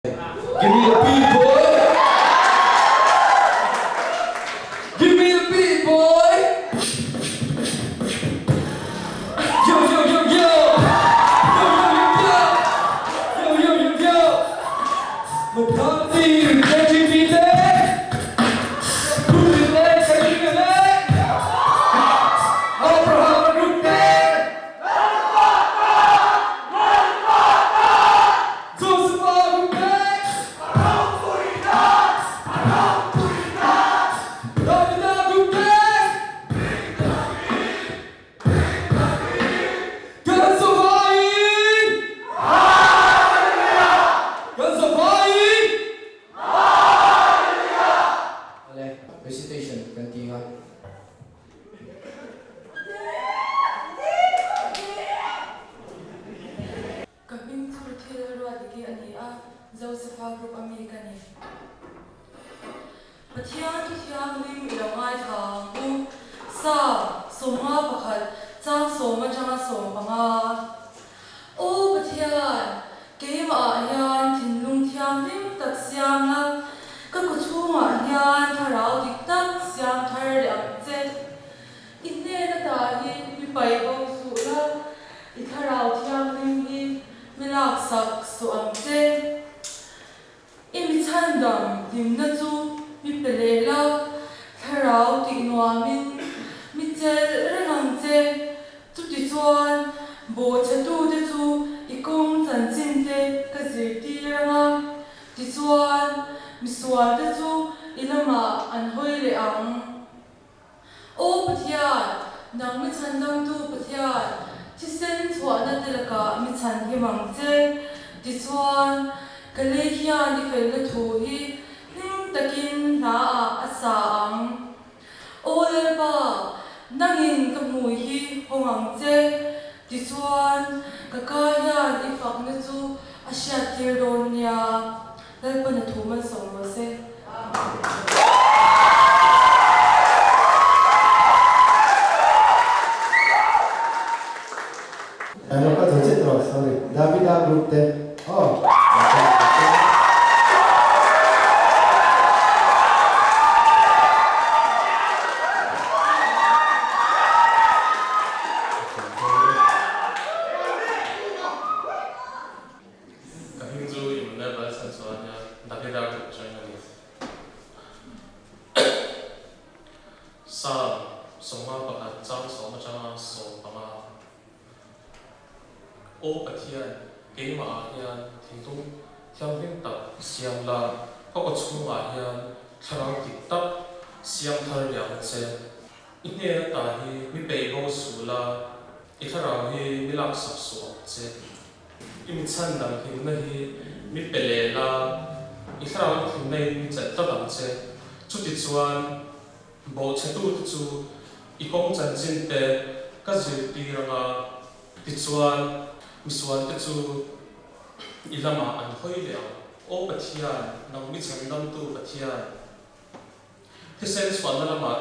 Give me the beat, boy. Give me the beat, boy. Yo, yo, yo, yo. Yo, yo, yo, yo. Yo, yo, yo, yo. McCarthy, LGBT. Abraham Group Recitation kan ti nga. Ka hming chu thil ruat ki a ni a, Josepha group a mi ka ni. Pathian thu thianghlim i lo ngaithla ang u. Psalm 51 chang sawm atanga 15. Aw Pathian, keimah ah hian thinlung thianghlim tak siam la, ka kawchhungah hian thlarau dik tak siam thar leh ang che. I hnen ata hi mi paih bo suh la, i thlarau thianghlim hi mi laksak suh ang che. I mi chhandam hlimna chu mi pe leh la, thlarau tih nuamin mi chelh reng ang che. Chutichuan, bawhchhetute chu i kawng chanchinte ka zirtir ang a, tichuan, misualte chu i lamah an hawi leh ang. Aw Pathian, nang mi chhandamtu Pathian, thisen chhuahna te lakah mi chhan him ang che. Tichuan, ka lei hian i felna thu hi hlim takin hnaah a sa ang. Aw Lalpa, nangin ka hmui hi hawng ang che. Tichuan, ka ka hian i fakna chu a hriattir dawn nia. Lalpan a thu malsawm rawh se. Ano ka zo chet rawh sorry Davida group te aw. Ka hming chu Emmanuel Lalchhanchhuah a nia, Davida group atangin a ni. Psalm 51 chang sawm atanga 15. Aw Pathian, keimah ah hian thinlung thianghlim tak siam la, ka aw chhungah hian thlarau dik tak siam thar leh ang che. I hnen ata hi mi peih bo suh la, i thlarau hi mi laksak suh ang che. I mi chhan dang hlimna hi mi pe leh la, i thlarau thimna in mi chelh tlat ang che. Chutichuan, bawhchhetute chu i kawng chanchin te ka zirtir ang a, tichuan misualte chu i lamah an hawi leh ang. Aw Pathian, nang mi chhandamtu Pathian, thisen chhuahna lamah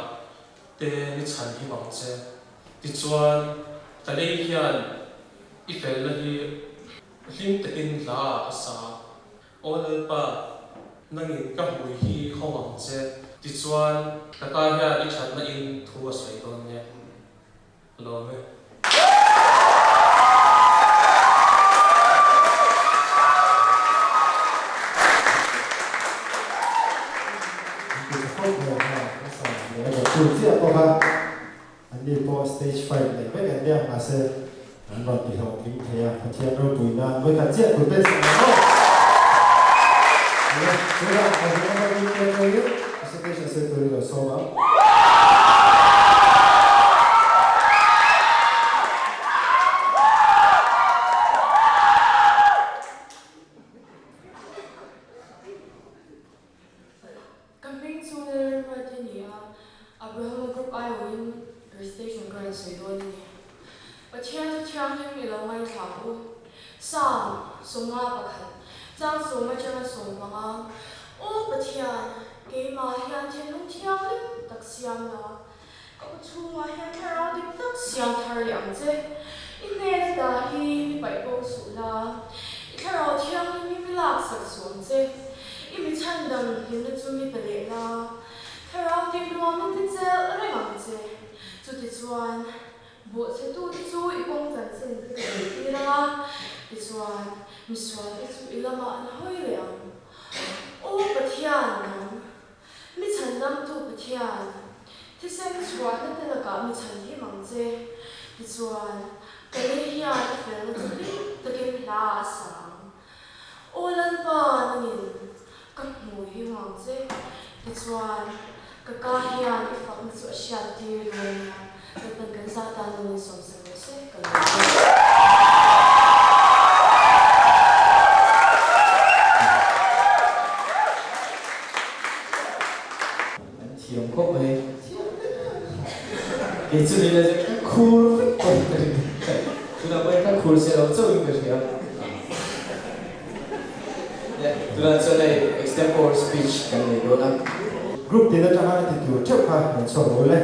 te mi chhan him ang che. Tichuan, ka lei hian i felna hi hlim takin hla ah a sa. Aw Lalpa, nangin ka hmui hi hawng ang che. Tichuan, ka ka hian i thatna in thu a sawi dawn nia. Lawm e. Chu chiah pawh kha anni pawh stage fright nei vek an nia, mahse an rawn ti hlawhtling thei a, Pathian ropui nan vawikhat chiah kut pen sak ang aw. Tunah Abrahama rinna atangin presentation sawi turin lo sawm ang. Ka hming chu Lalremruati a ni a, Abrahama group aiawhin recitation ka rawn sawi dawn a ni. Pathian chu thianghlim i lo ngaithla ang u. Psalm 51, chang sawm atanga 15, Aw Pathian, keimah hian thinlung thianghlim tak siam la, ka u chhungah hian thlarau dik tak siam thar leh ang che. I hnen ata hi mi paih bo suh la, i thlarau thianghlim hi mi. mi laksak suh ang che. I mi chhandam hlimna chu mi pe leh la, thlarau tih nuamin ti chelh reng ang che. Chutichuan, bawhchhetute chu i kawng chanchin te ka zirtir ang a, tichuan, misualte chu i lamah an hawi leh ang. Aw Pathian, nang, mi chhandamtu Pathian, thisen chhuahna te lakah mi chhanhim ang che. Tichuan, ka lei hian a felna chu hlim takin hla a sa ang. Aw Lalpa, nangin ka hmu hi hmu ang che. Tichuan, ka ka hian i fakna chu a hriat tir dawn nia. Lalpan kan zah tan lo in sawmsak rawh se, ka lo ti. An thiam khawp mai. Thiam vek a. Kei chu nila zet ka khur vek tawh ka ring. Tunah pawhin ka khur che lo chauhin ka hria. Le, tunah chuan hei extempore speech kan nei dawn a. Group tin atanga i ti tur theuh kha kan chhuak lo le.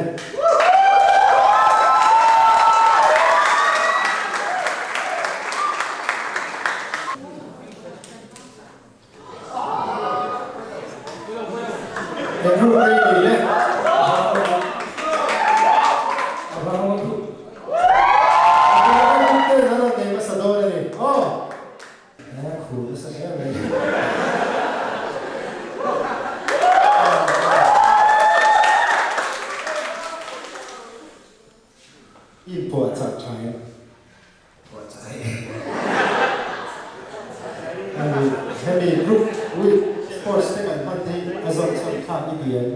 Eng group nge i nih le? Abrahama group. Abrahama group ten an rawn nei hmasa dawn a ni. Aw! A khur nasa hle mai. I inpuahchah tha em? Hemi hemi group week sports te kan hman hi a zawm chhan thlak i ti em?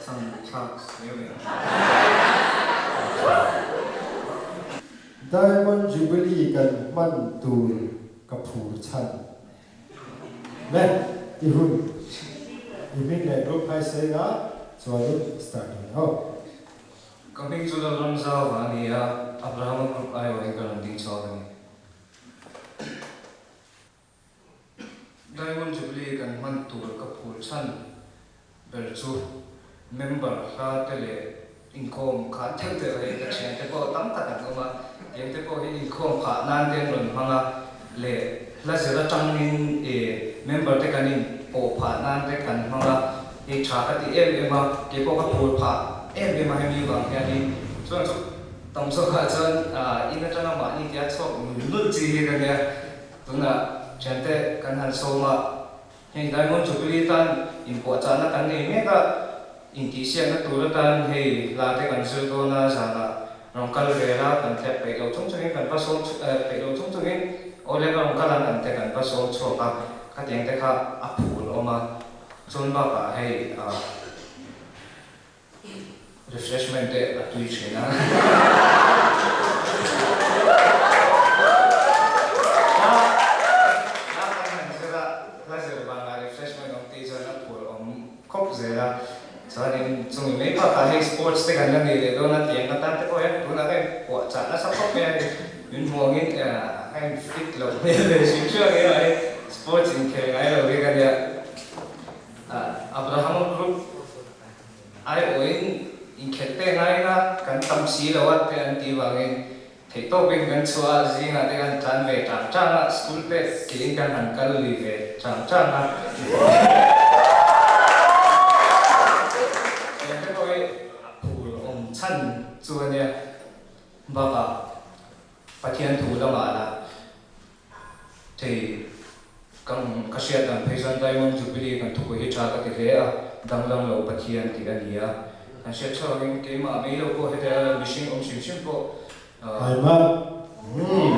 Chhan thlak hle mai. Diamond Jubilee kan hman tur ka phur chhan. Le i hun i hming leh group khai sawi a chuanin start ang ho. Ka hming chu Lalramzauva a ni a, Abrahama group aiawhin ka rawn ding chhuak a ni. Diamond Jubilee kan hman tur ka phur chhan ber chu member hla te leh inkhawm khan theuh theuh hei ka thian te pawh tam tak an awm a, tiang te pawh hi inkhawm khah nan te an rawn hmang a leh hla zir atangin member te kan in pawh phah nan te kan hmang a, hei tha ka ti em em a, kei pawh ka phur phah em em a hemi vang hianin chuan chu tam zawkah chuan in atanga mahni tia chhuak nul nul chi hi ka nia, tunah thiante kan han sawm a. Hei Diamond Jubilee tan inpuahchahna kan nei mek a, intihsiakna tur atan hei hla te kan zir dawn a, zanah rawn kal ve la, kan tlep peih lo chung chungin kan va sawm peih lo chung chungin awle ka rawn kal ang an te kan va sawm chhuak a, khatiang te kha a phul awm a, chuan bakah hei Refreshment te a tui thin a. Hla kan han zir a, hla zir vangah refreshment awm tih chuan a phur awm khawp zel a. Chuanin chumi mai bakah hei sports te kan la nei leh dawn a, tiang atan te pawh hian tunah ka inpuah chah nasa khawp mai a ni. Min hmuangin ka in fit loh hmel ve hrim hrim ang em a hei sports inkhel ngai lo hi ka nia. Abraham group Aiawhin inkhelh te ngaina kan tam si lo a te an tih vangin theihtawpin kan chhuah a, zingah te kan tlan ve tang tang a, school te kein kan han kal lui ve tang tang a. Tiang te pawh hi a phur awm chhan chu a nia. Bakah Pathian thu lamah lah Thei, ka ka hriat dan phei chuan Diamond Jubilee kan thupui hi tha ka ti hle a, danglam lo Pathian tih a ni a. Kan hriat theuh angin keimah mai lo pawh heta mihring awm hrim hrim pawh Aima umm.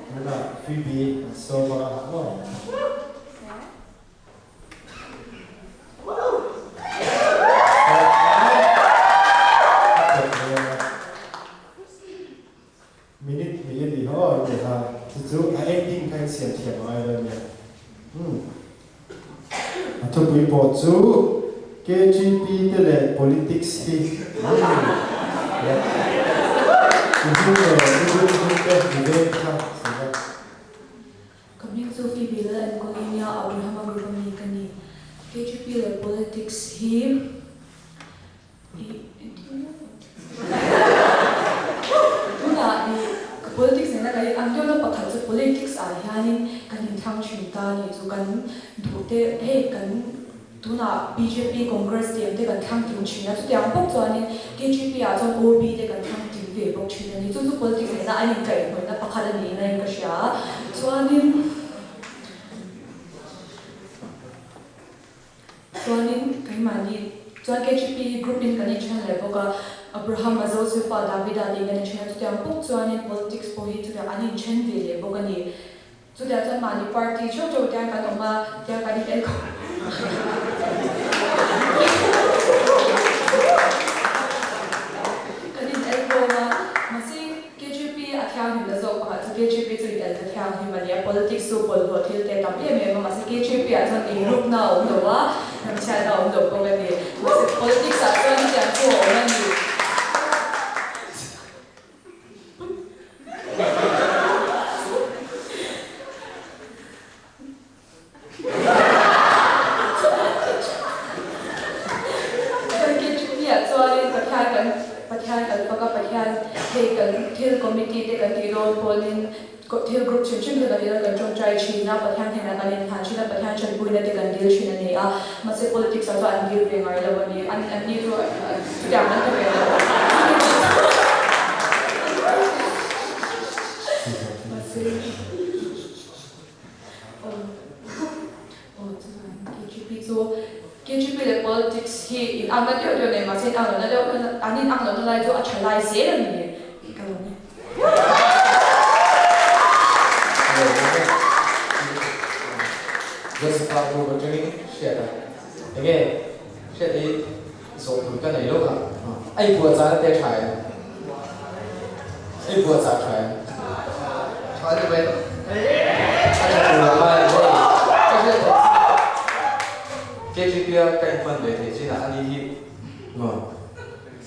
Tunah Phoebe an sawm a maw? Minute hnih a nih ho an ti kha chu chu a ending kha in siam thiam angai lo ania. Umm. A thupui pawh chu KGP te leh politics hi umm. I hming leh i group hming te i veng kha sawi a. Ka hming chu Phoebe Lal Enkawlin a Abrahama group a mi ka ni. KGP leh politics hi i hianin kan inthlang thin ta a nih chu kan duh te hei kan Tunah bjp, Congress tih ang te kan thlang tling thin a, chutiang bawk chuanin KGP ah chuan OB te kan thlang tling ve bawk thin a ni. Chu chu politics nena an inkaihhnawihna pakhat a niin a in ka hria a. Chuanin chuanin keimahni chuan KGP hi group in kan inthen leh bawk a, Abraham a Josefa Davida tiin kan inthen a, chutiang bawk chuanin politics pawh hi chutiang an inthen ve leh bawk a ni. Chutiang chuan mahni party theuh theuh te hian kan awm a, tiang kan in enkawl kan in enkawl a, mahse KGP a thianghlimna zawk pakhat chu KGP chu in elna thianghlim a ni a, politics chu bawlhhlawh thil te a tam em em a, mahse KGP ah chuan inrukna a awm lo a, ramchhiatna a awm lo bawk a ni, mahse politics ah chuan hetiang chu a awm a ni. KGP-ah chuanin Pathian kan Pathian kan fak a, Pathian hei kan thil committee te kan tih dawn pawhin thil group hrim hrim te kan tih dawn kan tawngtai thin a, Pathian hnenah kan inhlan thin a, Pathian tanpuina te kan dil thin a ni a, mahse politics ah chuan an dil ve ngai lo a ni, an an ni chu chutiang an ti ve lo. Mahse aw aw chuan KGP chu KGP leh politics hi in ang na deuh deuh nei mahse in ang lohna deuh an in ang lohna lai chu a tha lai zel a ni ka lo ni. Josepha group atangin hriat a enge hriat hi zawh tur ka nei lo kha a i buatchah na te tha em i buatchah tha em tha ni mai a tha tur a ngai ang hei ka hriat theih chin KGP a ka inhman ve theih chinah ani hi maw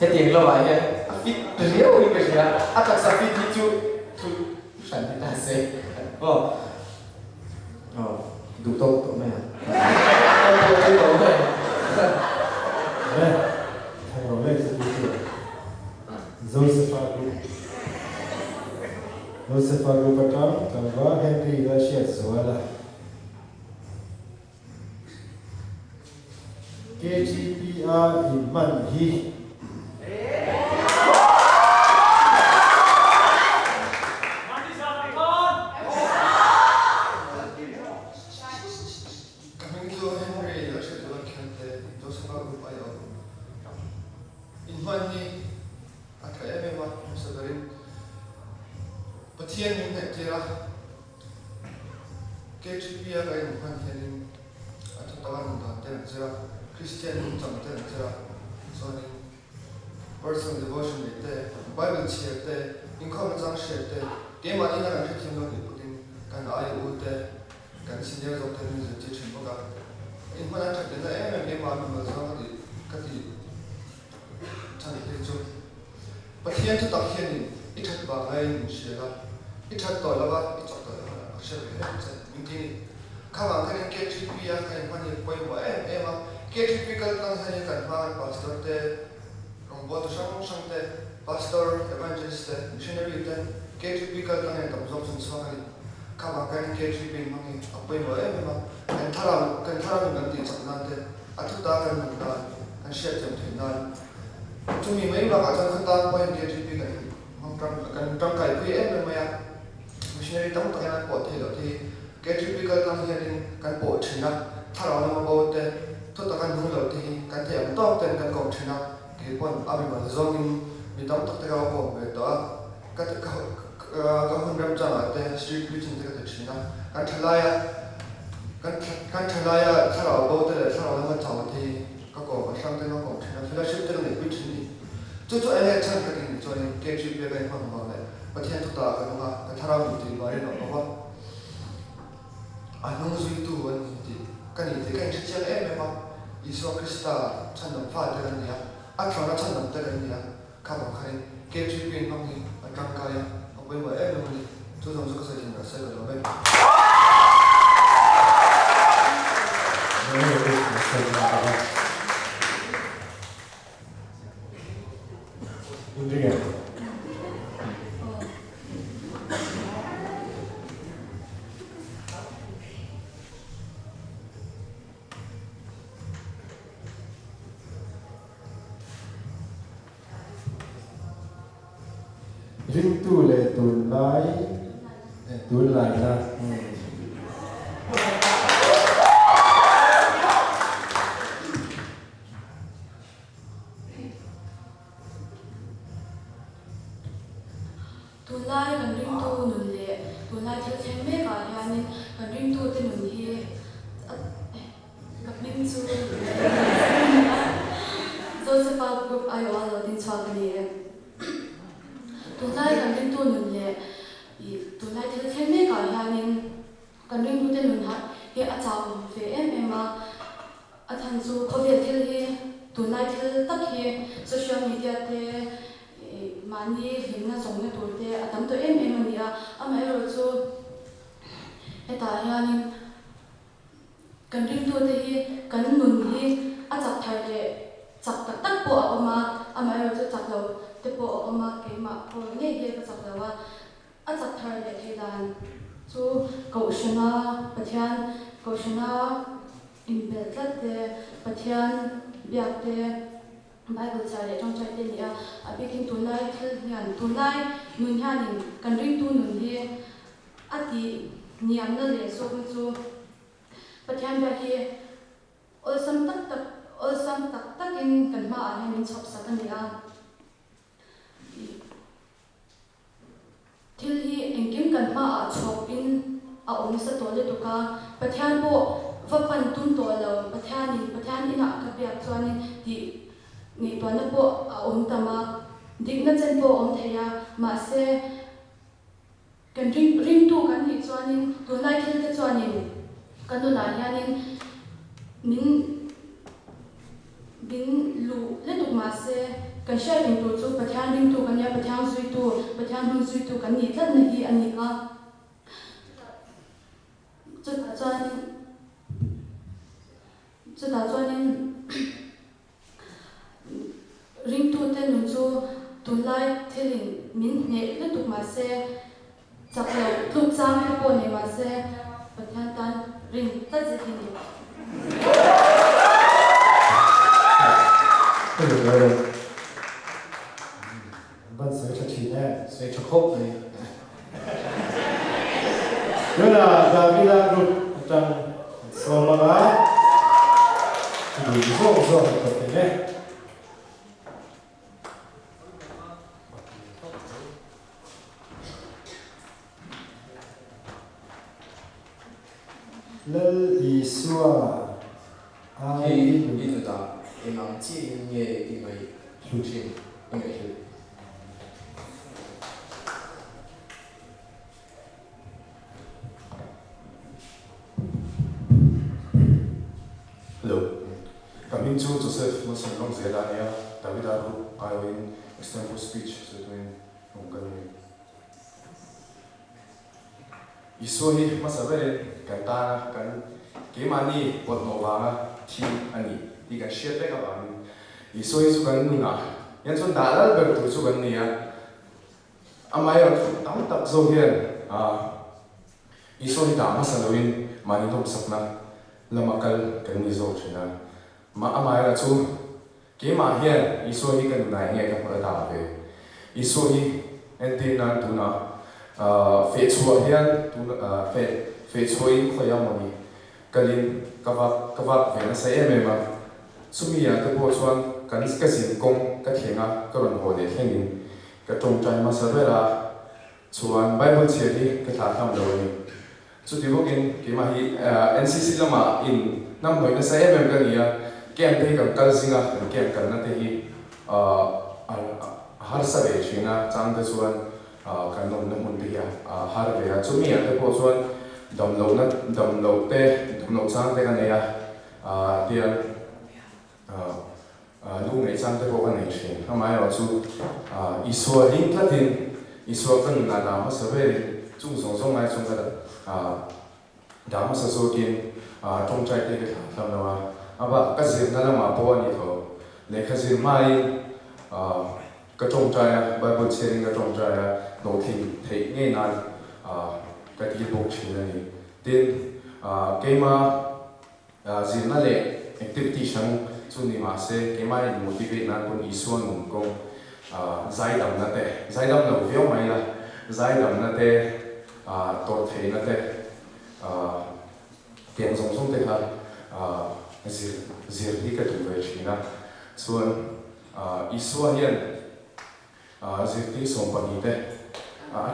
Hetiang lamah hian a fit riau in ka hria, a taksa fit hi chu thu hran hi ta se aw aw duh tawk tawh mai ang aw duh tawk mai ang. Awle, thang ro leh chu chu Josepha group Josepha group atang tlangval Henry la hriat zual a. KGP-a inhman hi. Ka hming chu Henry Lalhriatzuala Khiangte, Joseph-a group ai awm. Inhman hi a tha em em a, hmasa berin Pathian min hnaihtir a. KGP-a ka en hman hianin a thu taka nun dan te an zir a, Kristian nungchang te an zir a, chuanin personal devotion neih te, Bible chhiar te, inkhawmna chang hriat te, keimahni ina kan hrethiam lo tih pawhin kan aia u te, kan senior zawk te min zirtir thin bawk a. Inhman an that lehna em em keimah mimal zawng ka tih ka tih chhan phei chu Pathian thu tak hianin i that vang laiin min hrial a, i that tawh lo a, i chawk tawh lo a, ka hre ve reng che min ti ni. Khang ang khanin KTP a kan inhman hi pawimawh em em a, KTP kal tlang hianin kan hma kan pastor te, rawngbawltu hrang hrang te, pastor, evangelist te, missionary te KTP kal tlang hian tam zawk chhun chhuak a ni. Khang ang khanin KTP inhmang hi a pawimawh em em a, kan thlarau kan thlarau nun kan tihchak nan te, a thuta kan nun nan, kan hriatthiam theih nan. Chumi mai bakah chuan khawtlang pawhin KTP kan hmang tang kan tangkaipui em em mai a, missionary tam takin an pawh theih loh te hi KTP kal tlang hianin kan pawh thin a, thlarau lama bo te, thu taka nung loh te hi kan theih ang tawk ten kan kawm thin a, kei pawn a mimal zawngin mi tam tak te ka va kawm ve tawh a, ka ka hun remchangah te street preaching te ka ti thin a, kan thalaia kan kan thalaia thlarau bo te leh thlarau lama chau te hi Ka kawm a hrang te ka kawm thin a, fellowship te ka neihpui thin ni. Chu chu enge chhan ka tih nih chuanin KGP a ka inhman vang leh Pathian thu ta ka nung a, ka thlarau min tih var in awm a, a hnung zuitu a ni tih ka ni tih ka inhre chiang em em a, Isua Krista chhandam fa te kan ni a, a thlawna chhandam te kan ni a, kha vang khanin KGP inhmang hi a tangkai a, a pawimawh em em a ni. Chu zawng chu ka sawi thin rawh se ka lawm e. Ringtu leh tunlai tunlaina. Tunlai kan ringtu nun leh tunlai thil thleng mekah hianin kan ringtute nun hi a Ka hming chu Josepha Group aiawha lo ding chhuak a ni e. Tunlai kan ringtu nun leh tunlai thil thleng mekah hianin kan ringtute nun hi a chau ve em em a. A chhan chu khawvel thil hi tunlai thil tak hi social media te mahni hlimna zawmna tur te a tam tawh em em a ni a. Amaherawhchu hetah hianin Kan ringtute hi kan nun hi a chak thar leh chak tak tak pawh a awm a, amaherawhchu chak lo te pawh a awm a, keimah pawh ngei hi ka chak lo a, a chak thar leh theih dan chu Kohhrana Pathian Kohhrana inbelh tlat te, Pathian biak te, Bible chhiar leh tawngtai te a ni a, a bikin tunlai thil hian tunlai nun hianin kan ringtu nun hi A tih hniamna leh zawkna chu Pathian biak hi awlsam tak tak awlsam tak takin kan hmaah hian min chhawp sak a ni a. Thil hi engkim kan hmaah chhawpin a awm nasa tawh lutuk a, Pathian pawh va pan tum tawh lo, Pathianin Pathian inah ka biak chuanin tih ngaihtuahna pawh a awm tam a, dikna chen pawh a awm thei a, mahse, Kan ring ringtu kan nih chuanin tunlai thil te chuanin kan nunah hianin min min luh letuk mahse kan hriat reng tur chu Pathian ringtu kan nia, Pathian zuitu, Pathian hmun zuitu kan nih tlatna hi a ni a. Chutah chuanin chutah chuanin Ringtute nun chu tunlai thilin min hneh lutuk mahse, chak lo tluk chang te pawh nei mahse, Pathian tan rin tlat zet hi ni. Ka duh lo. An van sawi tha thin e. Sawi tha khawp mai. Tunah Davida group atang an sawm ang a, a duh zawk zawk an kawp thei e. Lal Isua ai Hi i i nutah eng ang chiahin nge i ngaih hlu thin, i ngaih hlu? Hello, ka hming chu Joseph Malsawm Lawngzela a nia, Davida Group aiawhin extempore speech sawi tumin awm ka ni. Isua hi hmasa berin kan tana kan keimahni pawthnawh vanga thi a ni tih kan hriat vek avangin Isua hi chu kan nunah hian chuan dah lal ber tur chu kan ni a, amaherawhchu tam tak zawk hian Isua hi dah hmasa loin mahni hlawmsakna lama kal kan ni zawk thin a, amaherawhchu Keimah hian Isua hi ka nunai nge ka hmawlh a dah ve? Isua hi entir nan tunah fehchhuah hian tun feh fehchhuahin khawi a mawni kalin ka vak ka vak ve nasa em em a. Chumi ah te pawh chuan kan ka zin kawng ka thleng a ka rawn haw leh thlengin ka tawngtai hmasa ber a chuan Bible chhiar hi ka thlah hlam lo a ni. Chuti bawkin keimah hi NCC lamah in hnamhnawih nasa em em ka ni a, camp te hi kan kal zing a, kan camp kalna te hi a harsa ve thin a, chang te chuan kan awmna hmun te hi a har ve a, chumi ah te pawh chuan damlohna damloh te damloh chang te ka nei a, tiang lu ngaih chang te pawh ka nei thin. Amaherawhchu Isua hling tlatin Isua ka nunah dah hmasa verin chung zawng zawng lai chuan ka dah hmasa zawkin tawngtai te ka thlah hlam lo a. A bak ka zirna lamah pawh a ni tho. Lehkha zir hmain ka tawngtai a, Bible chhiarin ka tawngtai a, hlawhtlin theih ngei nan ka dil bawk thin a ni. Tin, keima Zirna leh activity hrang chu ni mah se, keimah in motivate nan pawn Isua nun kawng Zaidamna te, zaidam lo viau mai la, zaidamna te, tawrh theihna te, tiang zawng zawng te kha zir zir hi ka duh ve thin a. Chuan Isua hian zirtir 12 te a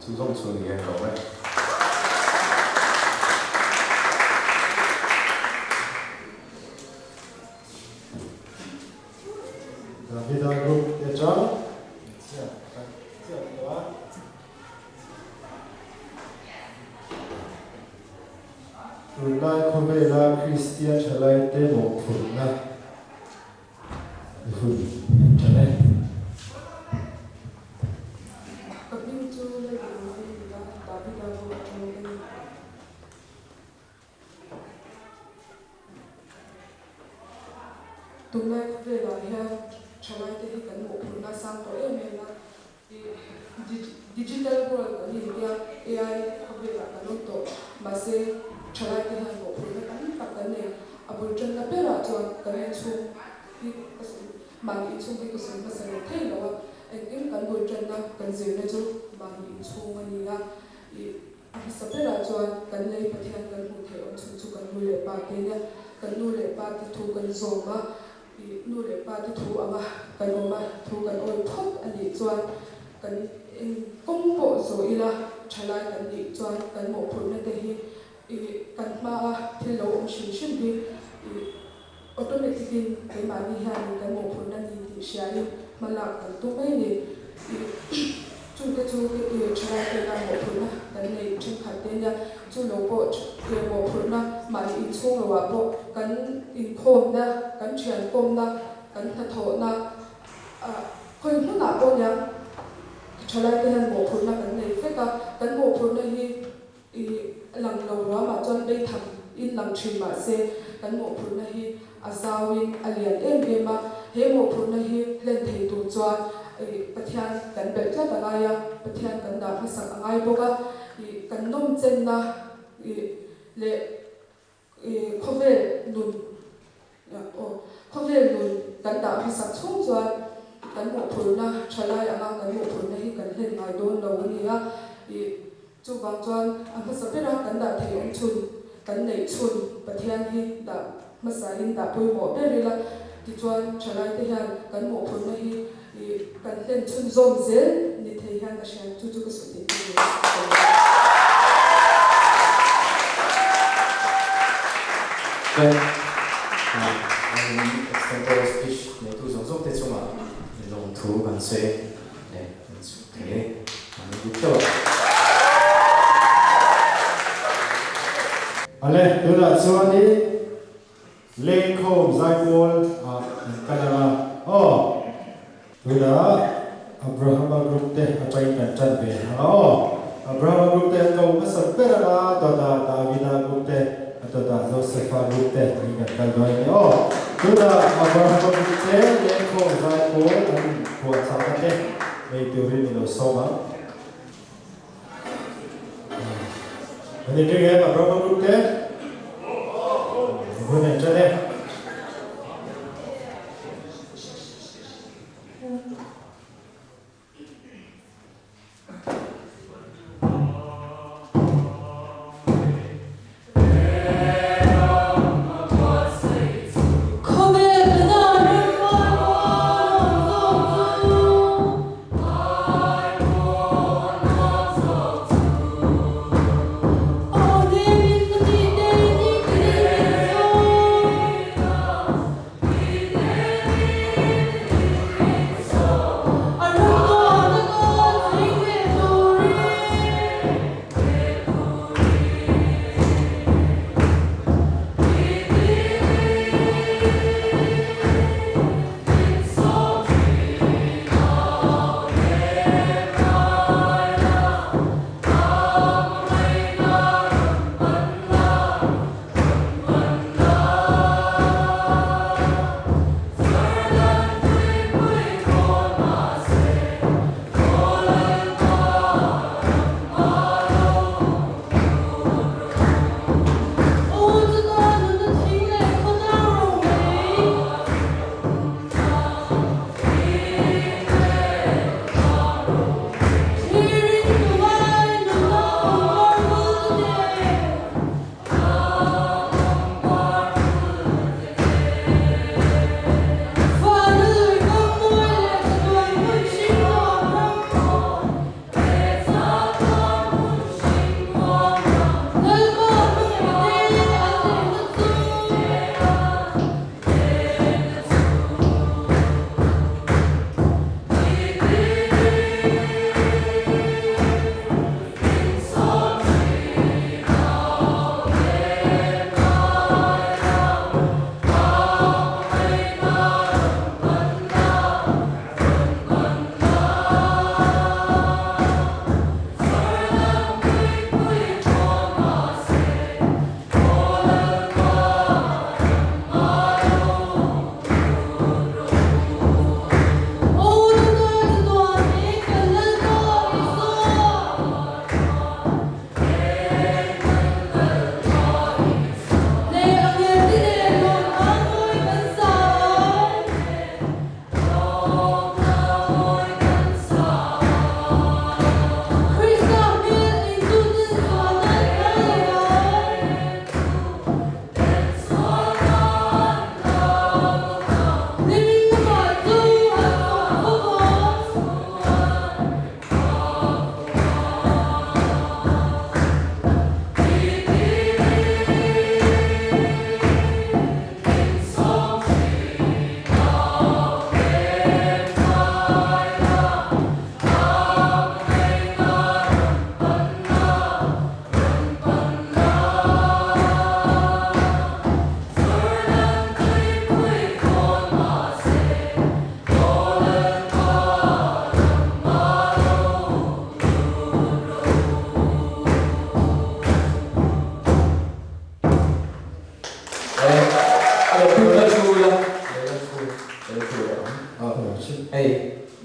chu zawng chu ni em lo e. Davida group te atang hmeichhia pakhat chiah an lo a. Tunlai khawvela Kristian thalaite mawhphurhna i hun an ṭan e. Ka hming chu Lalduhawm a ni a, Davida group atang ka ni. Tunlai khawvelah hian thalaite hi kan mawhphurhna a sang tawh em em a, digital world kan intia AI khawvelah kan awm tawh. Mahse, thalaite hian mawhphurhna tam tak kan nei. A bul tanna berah chuan kan inchhung hi ka sawi, mahni inchhung hi ka sawi hmasa leh thei lo a, engkim kan bul tanna kan zirna chu mahni inchhung a ni a. A hmasa berah chuan kan lei Pathian kan hmuh theih awm chhun chu kan nu leh pa te nia. Kan nu leh pa te thu kan zawm a, ih nu leh pa te thu anga kan awm a, thu kan awi phawt a nih chuan kan eng kawng pawh zawh ila thalai kan nih chuan kan mawhphurhna te hi ih kan hmaa thil lo awm hrim hrim hi ih automatic in keimahni hianin kan mawhphurhna ni tih hriain hma lak kan tum mai ni. Ih chungte chu ih thalai tena mawhphurhna kan neih thenkhat te nia, chu lo pawh ih mawhphurhna mahni inchhung loah pawh kan inkhawmna, kan thiankawmna, kan hnathawhna ah khawi hmunah pawh nia thalai te hian mawhphurhna kan nei vek a, kan mawhphurhna hi I lang lo ruamah chuan beitham in lang thin mah se kan mawhphurhna hi a zauin a lian em em a, he mawhphurhna hi hlen thei tur chuan Pathian kan belh tlat a ngai a, Pathian kan dah hmasak a ngai bawk a, kan nawmchenna leh Khawvel nun aw khawvel nun kan dah hmasak chhung chuan kan mawhphurhna thalai anga kan mawhphurhna hi kan hlen ngai dawn lo a ni a. Ih chuvang chuan a hmasa bera kan dah theih awm chhun kan neih chhun Pathian hi dah hmasain dah pawimawh ber ila tichuan thalai te hian kan mawhphurhna hi ih kan hlen chhun zawm zel ni thei hian ka hria chu chu ka sawi theih tur ni a. Chuan extempore speech neitu zawng zawng te chungah lawmthu kan sawi leh kan chhuk thei e, kan inbuk theuh a. Ale, tunah chuanin Lengkhawm zaipawl ah an kal ang a, aw. Tunah Abrahama group te atangin kan tan ve ang a, aw. Abrahama group te an ko hmasa ber ang a, dawtah Davida group te, a dawtah Josepha group te angin kan kal dawn a ni, aw. Tunah Abrahama group te lengkhawm zaipawl an inphuahchahna te nei turin i lo sawm ang. An inring em Abrahama group te? Hun an ṭan e.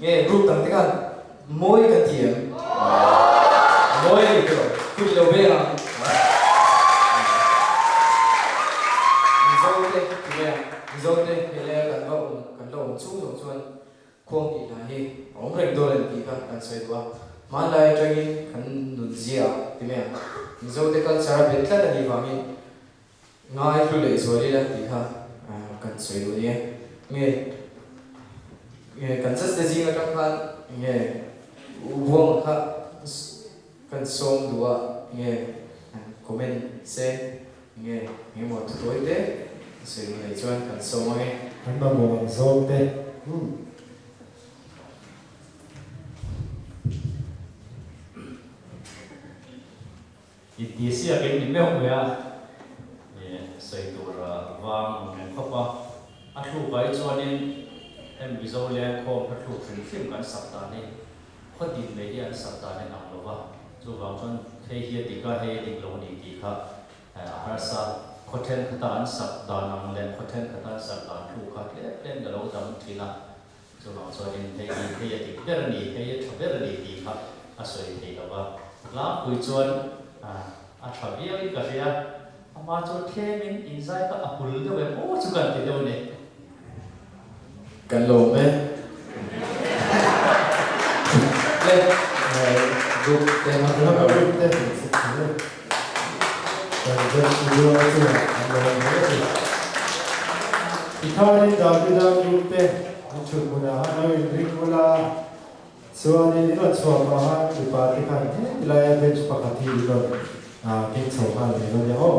Nge group dang te khan mawi kan ti em? Mawi a ni tawh. Kut lo beng ang. Mizo te ti mai ang. Mizo te helaia kan va awm kan la awm chung zawng chuan khuang tih hna hi a awm reng dawn a ni tih kha kan sawi duh a. Hmanlai atangin kan nunzia ti mai ang. Mizo te culture a bet tlat a nih vangin Ngai hlu leh zual ila tih kha kan sawi duh ania. Nge nge kan just te zing atang khan nge Buang kha kan sawm duh a nge comment se nge engemaw thu tawi te sawi duh nei chuan kan sawm ang e. An mamawh ang zawng te. Umm. Intihsiak in ni meuh mai a, sawi tur vang ang reng khawp a. A thluk ai chuanin heng Mizo lengkhawm hla thluk hrim hrim kan sak dan hi khaw din mai hi an sak dan in ang lo va, chuvang chuan hei hi a dik a, hei a dik lo a ni tih kha a harsa. Khaw thenkhat a an sak dan ang leh khaw thenkhat a an sak dan thluk kha tlem tlem ka lo dang thin a, Chuvang chuanin hei hi hei a dik ber a ni, hei a tha ber a ni tih kha a sawi thei lo va. Tlangpui chuan a tha viauin ka hria, amah chuan thlemin inzai kha a hul deuh em aw chu kan ti deuh a ni. Kan lawm e. Le group te hma group te kan zen studio chungah an lawm hle a ni. Tikhanin Davida group te an chhut hmunah han lo inring ula, chuanin in rawn chhuah pah han mipa te khan heti laia bench pakhat hi in rawn keng chho nghal ve dawn nia aw.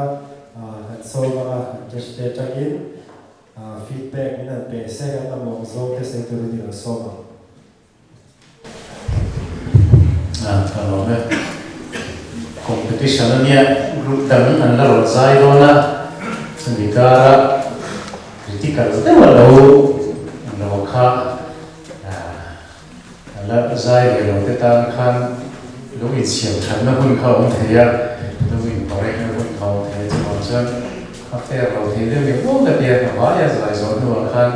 kan sawm anga judge te atangin feedback min han pe se kan mamawh zawng te sawi turin i lo sawm ang. Ka lawm e. Competition a nia, group dang an la rawn zai dawn a, chumi kara critical deuh a lo lo kha a la zai ve lo te tan khan lo insiam thatna hun kha a awm thei a, lo incorrect na hun kha a awm thei a, chuvang chuan a fair lo thei deuh ni maw ka tia, ka vaia zai zawh hnuah khan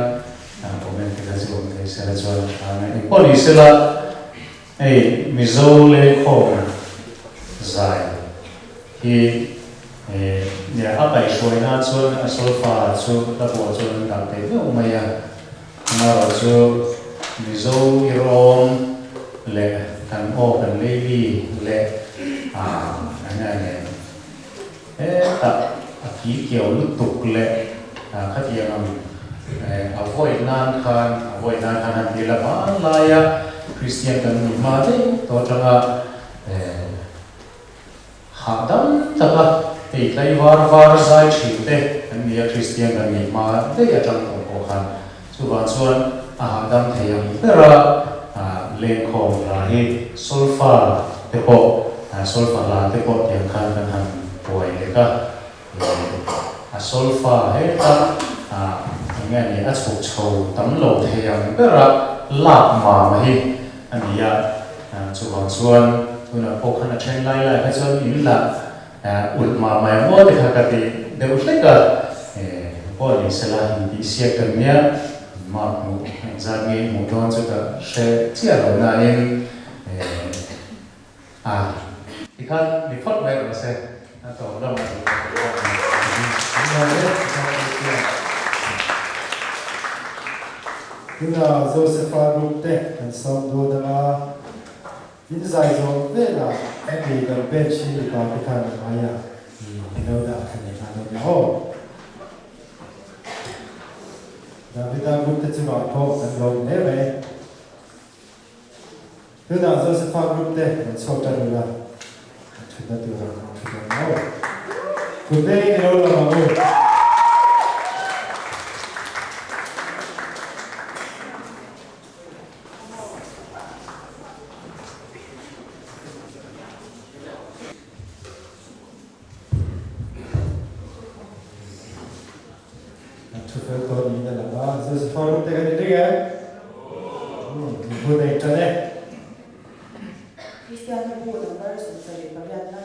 Comment te kha chu awm thei sela chuan a tha ang e. Engpawh ni sela hei Mizo lengkhawm zai hi nia a kaihhruai nan chuan a solfa chu hla pawh chuan an dah thei deuh mai a. Amaherawh chu Mizo irawm leh kan aw kan leili leh eng nge nen Hetah a ki kiau lutuk leh khatiang ang avoid nan khan avoid nan khan han ti la hmanlaia Kristian kan ni hma daih tawh atanga hahdam taka hei tlaivar var zai thin te kan ni a Kristian kan ni hma daih atang tawh pawh khan chuvang chuan a hahdam thei ang bera lengkhawm hla hi solfa te pawh solfa hla te pawh tiang khan kan han buai lek a, a solfa heta eng nge ni a chhuk chho tam lo thei ang bera lak mam hi a ni a, chuvang chuan tunah pawh khan a then lai lai kha chuan in la ulh mah mai ang aw te kha ka ti deuh hlek a, pawh ni sela intihsiak kan nia mark hmuh engzat nge i hmuh dawn chu ka hre chiah lo nain a tikhan ni phawt mai rawh se a tawp lamah duh ka ti bawk a ni. Tunah Josepha group te kan sawm dawn anga. In zai zawh velah hemi kan bench hi mipa te khan a ngai a, i lo dah kha ni nghal dawn nia aw. Davida group te chungah pawh kan lawm hle mai. Tunah Josepha group te rawn chhuak tan ula, an thutna turah kan thu dawn nia aw. Kut vengin i lo lawm ang u. An thu fel tawh niin a lang a, Josepha rum te kan inring em? Umm, in hun a inṭan e. Kristianna bu number 78 na.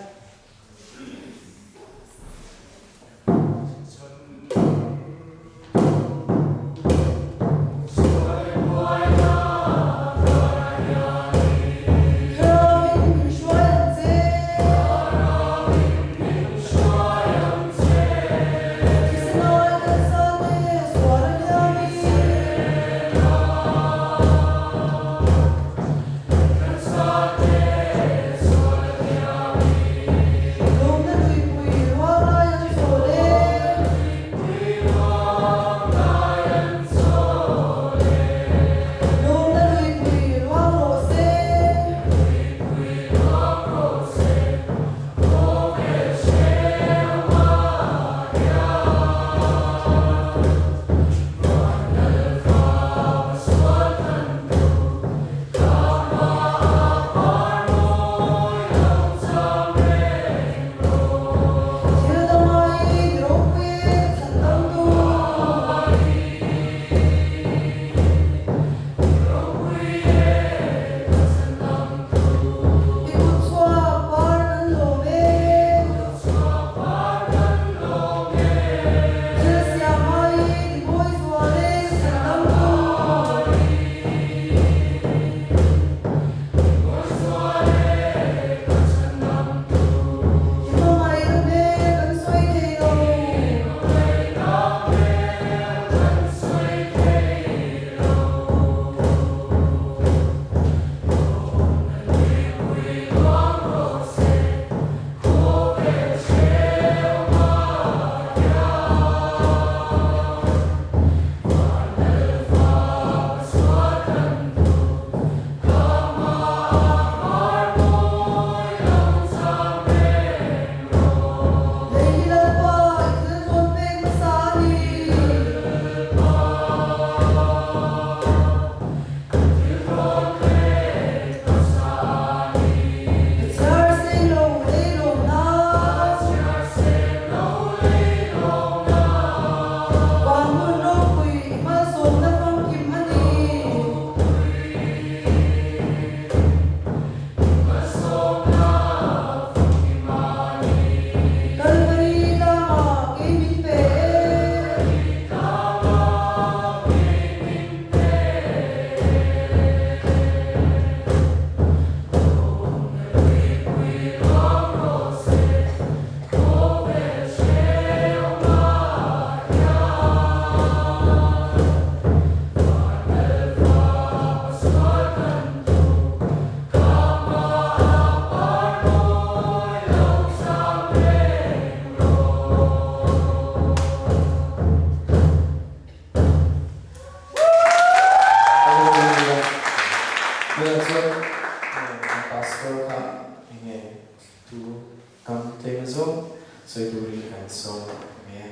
zawk mai e.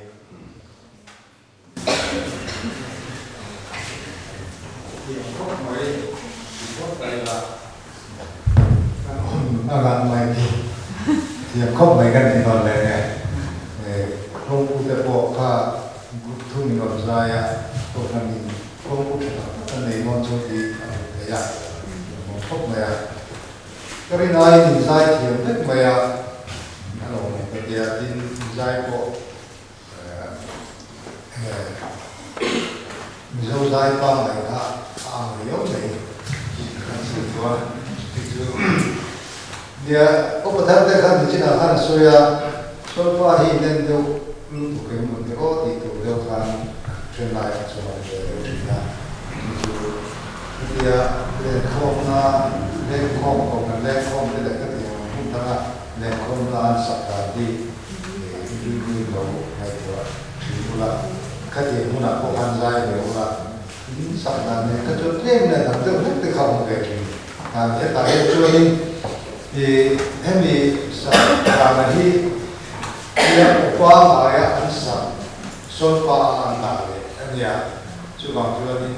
Thiam khawp mai, ti phawt ta ila kan awm a rang mai khi thiam khawp mai kan ti nawn leh nge. Kawngpu te pawh kha group thum in rawn zai a, kohhran in kawngpu tha tak tak an nei dawn chu tih a hmuh theih a, lawmawm khawp mai a. Ka rin aiin in zai thiam vek mai a, a lawmawm ka tia, tin zai pawh Mizo zai pangngai kha a ang riau mai kan sawi chuan chuti chu nia upa thar te khan nichinah khan a sawi a, Solfa hi nen deuh lutuk emaw ni aw tih tur deuh khan then lai kha chuan a ve deuh thin a, chu chu chutia lenkhawmna lenkhawm kohhran lenkhawm te leh khatiang ang hun danga lenkhawmna an sak dan hi Rilru lo ngaihtuah thin ula, khatiang hunah pawh khan zai ve ula, in sak dan nen kha chuan tlem leh dang deuh hlek te kha awm ve thin. Tan hetah hian chuanin ih hemi sak dana hi tiang upa ngaia an sak sawlpa a an dah leh a nia, chuvang chuanin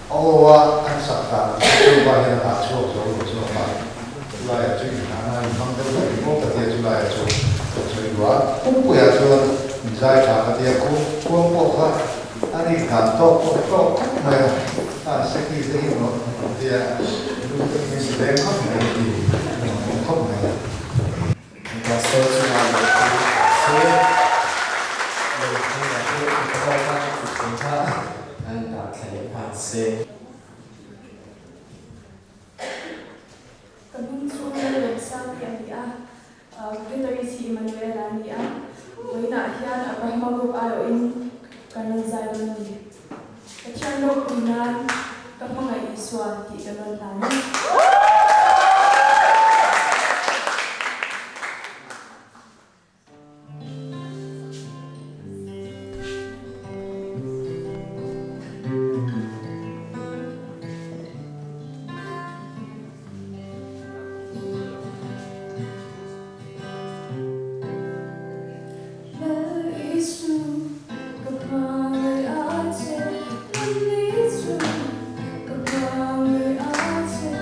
a aw a an sak dan ang kha chuva hian a dah chhuak zo lo zawk a, chulaiah chu inhahna a inhmang deuh hlek emaw ka tia chulaiah chu ka sawi duh a, pumpuiah chuan inzai tha ka tia khu khuang pawh kha a rik dan tawk pawh tawk khawp mai a, a seki te hi maw tia lu te hi min ti leng khawp mai ti a khawp mai. Pastor chungah lawmthu se lawmthu lah chu mipa ho khan thuthleng kha an dah thla leh nghal se. Ka hming chu Lalremsangi a ni a, guitarist hi Emmanuel-a a ni a, vawiinah hian Abrahama group aiawhin kan rawn zai dawn a ni. Pathian ropui nan ka hmangaih Isua tih kan rawn hlan a. Lal Isu ka hmangaih a che, Lal Isu ka hmangaih a che.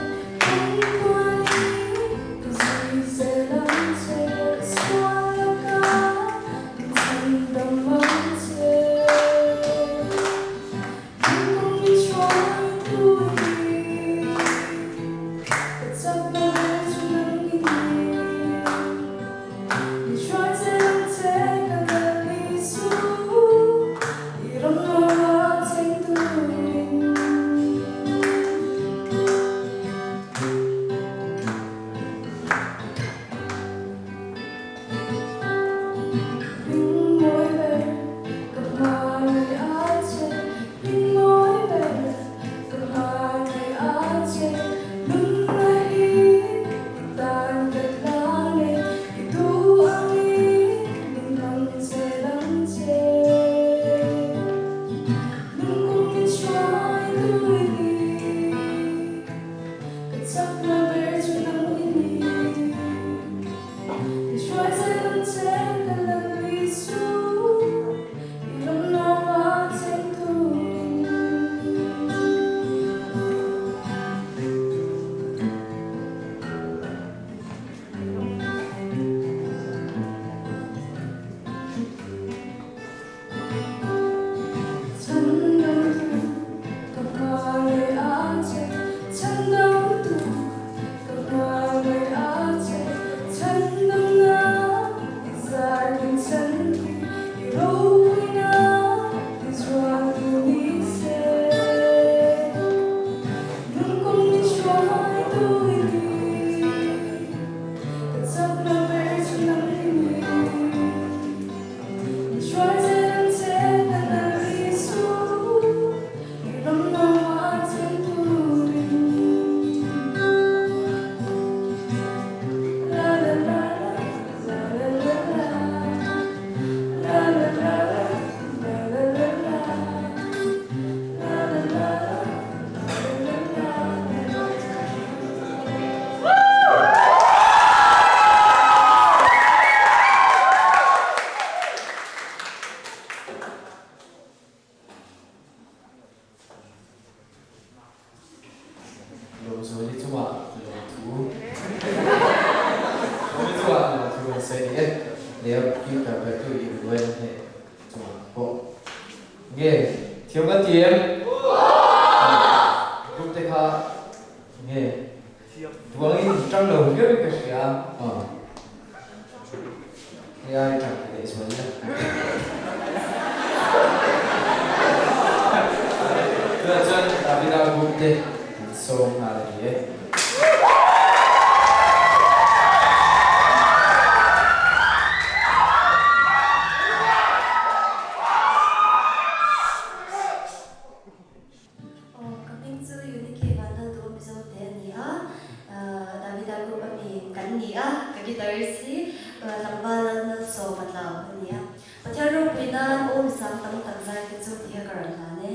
duai a hneh chungah pawh nge thiam kan ti em? Group te kha nge duangin tang lo viau in ka hria a. Hei ai tang leh zual ila. Tunah chuan Davida group te an sawm nghal a ni e. Aw, ka hming chu Uniki Vanlalduh Mizo te a ni a, Davida group a mi kan ni a, ka guitarist hi tlangval Lalmalsawma Tlau a ni a. Pathian ropui nan aw misang tam tak zai te chu ti a ka rawn hlan e.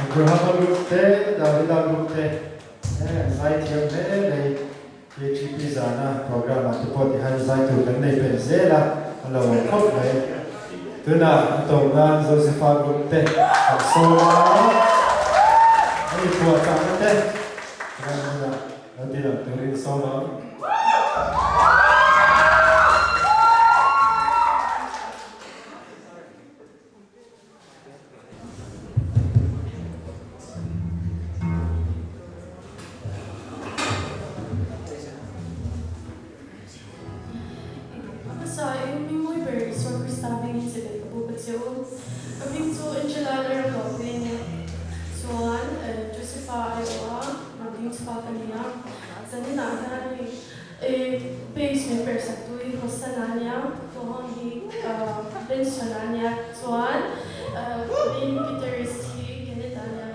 Abrahama group te, Davida group te an zai thiam hle mai. KTP zana program ah te pawh tihian zai tur kan nei pel zel a, a lo awm khawp mai. Tunah a tawp nan Josepha group te kan sawm a, a inphuah chakna te ram hunah lo ti lang turin sawm ang. A hmasa in hmingmawi ber Isua Krista hmingin chibai ka buk a che u. Ka hming chu Angela Lalramhlawhpui a ni. Chuan Josepha aiawha rawn ding chhuak a ni a. Zaninah hian hei Bass min perhsak tu hi Hosanna a nia, Tohon hi Benson a nia, chuan main guitarist hi Kenneth a nia.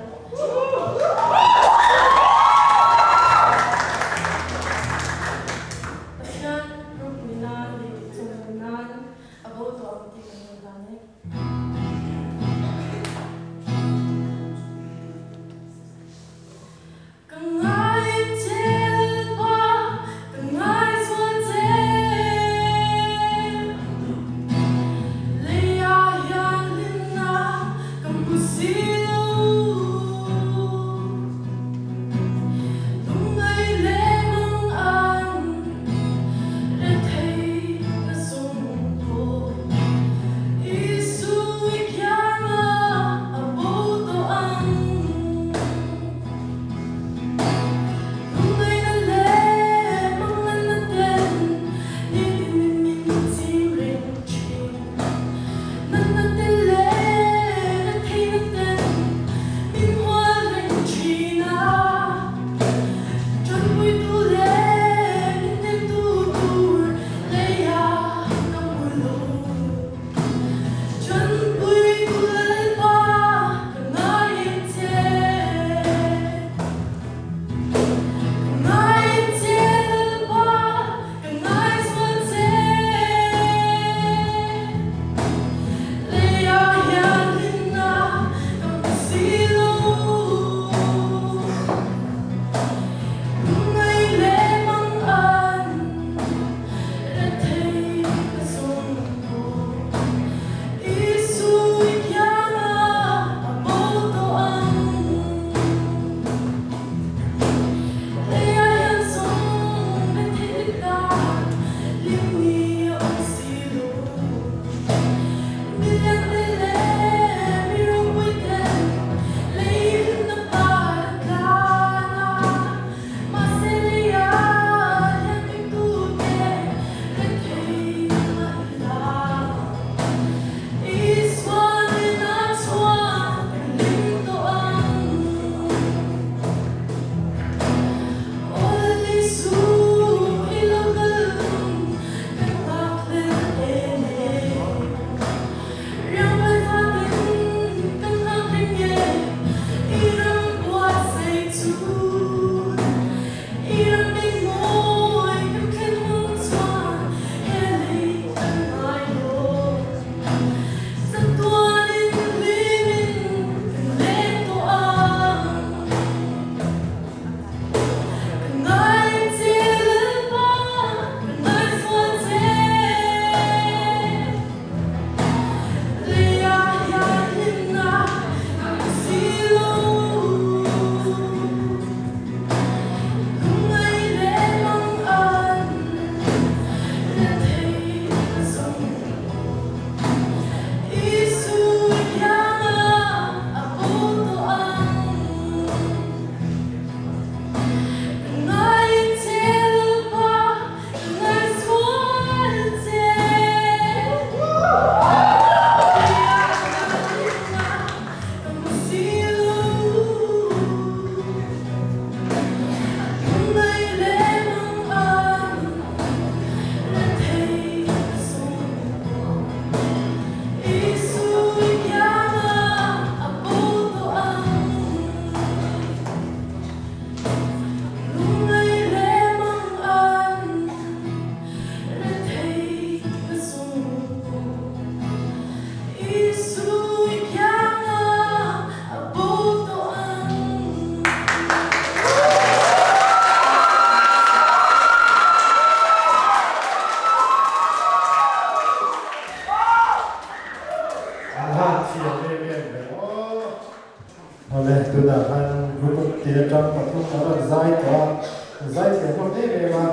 atang pathum an rawn zai tawh a, an zai thiam hlawm em em a,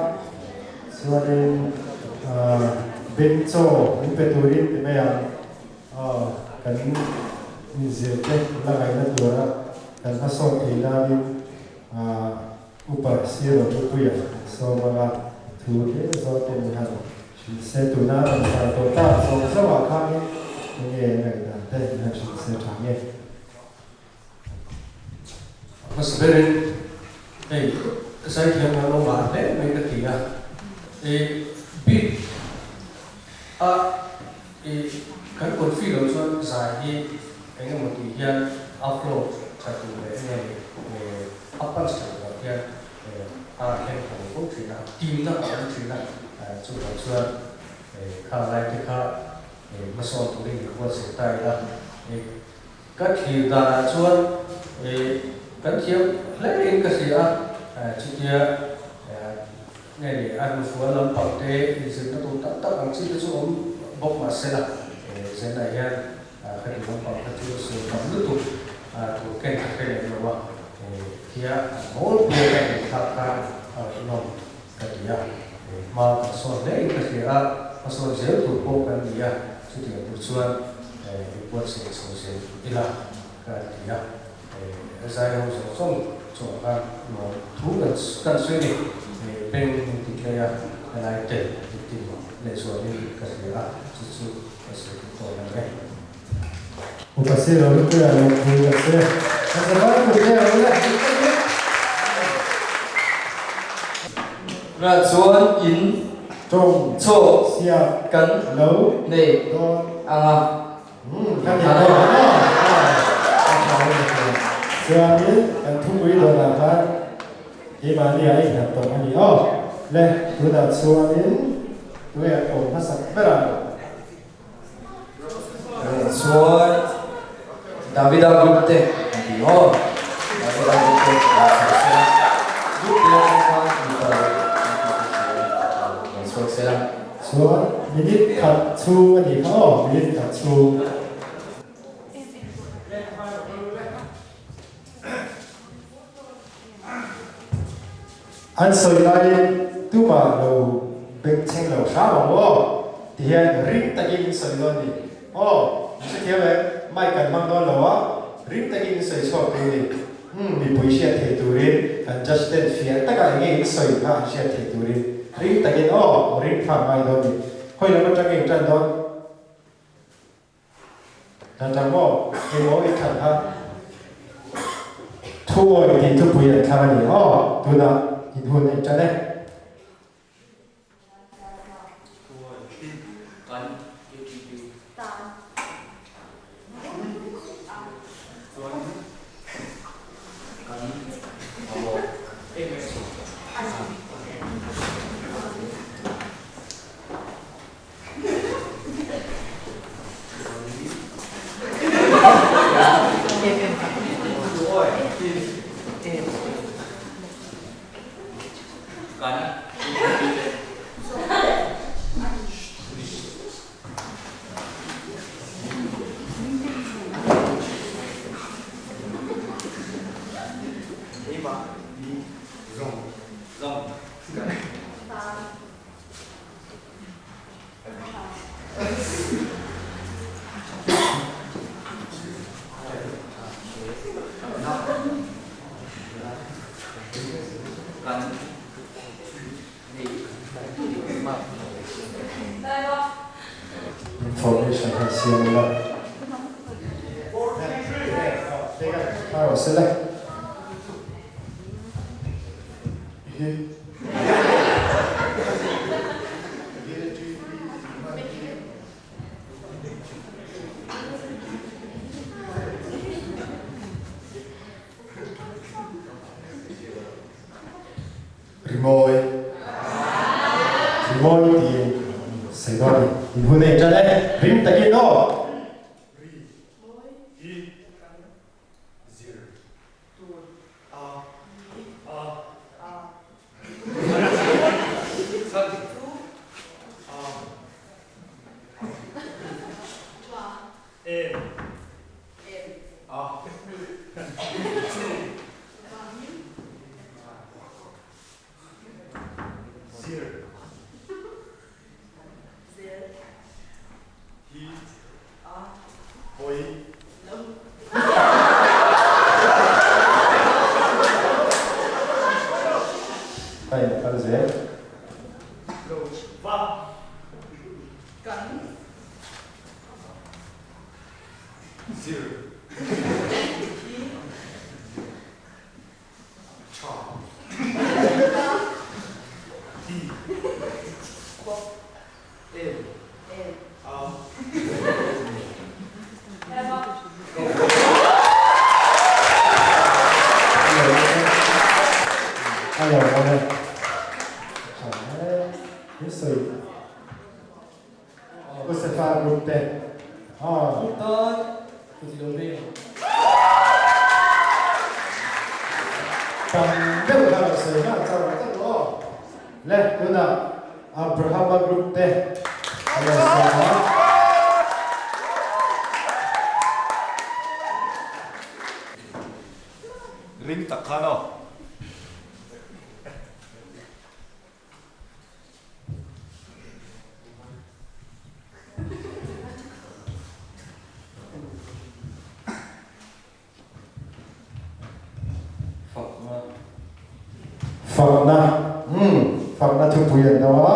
chuanin beng chaw min pe turin ti mai ang aw kan inzir te la ngaihna tura kan hmasawn thei nanin Upa Sir Ropuia sawm anga thu hle zawk te min han hrilh se, tuna rawn zai tawh tak zawng zawngah khanin enge ngaihdan te min han hrilh se tha nge? A hmasa berin hei zaithiam kan lo ngah hle mai ka ti a, i beat a i kan confi loh chuan zai hi eng emaw tih hian a flow tha tur leh enge ni a punch tha tur ah hian a thleng tho fo thin a, timna a awm thin a, chuvang chuan kha lai te kha hmasawn turin min buatsaih ta ila. Ka thlir danah chuan kan thiam hle in ka hria a, chutia nge ni a hnufual lampang te inzirna tur tak tak ang chi te chu awm bawk mah se la, Zenah hian khati lampang kha chu sawi tam lutuk tur ken ka hre lem lo a, tia mawl pui a ka inthlak kha a ngaihnawm ka ti a, hma kan sawn hle in ka hria a, hmasawn zel tur pawh kan ni a, chutiang tur chuan inbuatsaih chho zel ila ka ti a, zai ho zawng zawng chungah khan lawm thu kan kan sawi ni, beng min ti tlei a, helai tel min ti nuam lehzualin ka hria a, chu chu ka sawi duh tawh lo e. Upa si lo lutuk a lawm pui ka che. Ka zavai pui che lo le. Tunah chuan in tawng chaw siam kan lo nei dawn ang a. Kan nei dawn ang a. A tha em em. Chuanin kan thupui dawnah khan keimahni a innghat tawh a ni aw. Le tunah chuanin tunge a kawm hmasak ber ang. Chuan Davida group te an ti maw? Davida group te an chhuak sela, group te atang khan mipa an tih te chu an chhuak sela. Chuan minute khat chhung a nih kha aw, minute khat chhung. An sawi laiin tumah lo bengchheng lo hram ang aw ti hian ring takin in sawi dawn ni. Aw, in hrethiam em? Mic kan hmang dawn lo a, ring takin in sawi chhuak tur ni. Umm, mipui hriat theih turin kan judge ten fiah takah enge in sawi kha an hriat theih turin ring takin aw, ring phak ngai dawn ni. Hawi lam atangin in tan dawn. Tan tak maw? Engmaw i thlan kha? Thu awi tih thupui an thlang a ni aw, tunah in hun a intan e. Information han siam ila. Rimawi Rimawi tiin sawi dawn a ni. In hun a inṭan e, ring takin aw. Ri I zir tur a a chan a em a chu. A. Kan. Zir. Hi. Tha. Ti. Bawk. Em. Em. A. Eva. A lo awm e. Tha e. Min sawi. Josefa group te. Aw. Group tan kut i lo beng. Tam deuh kha lo sawi nghal char char rawh aw. Le tunah Abrahama group te a lo sawi a. Ring tak khan aw. Fakna. Fakna, umm, fakna thupui an do a.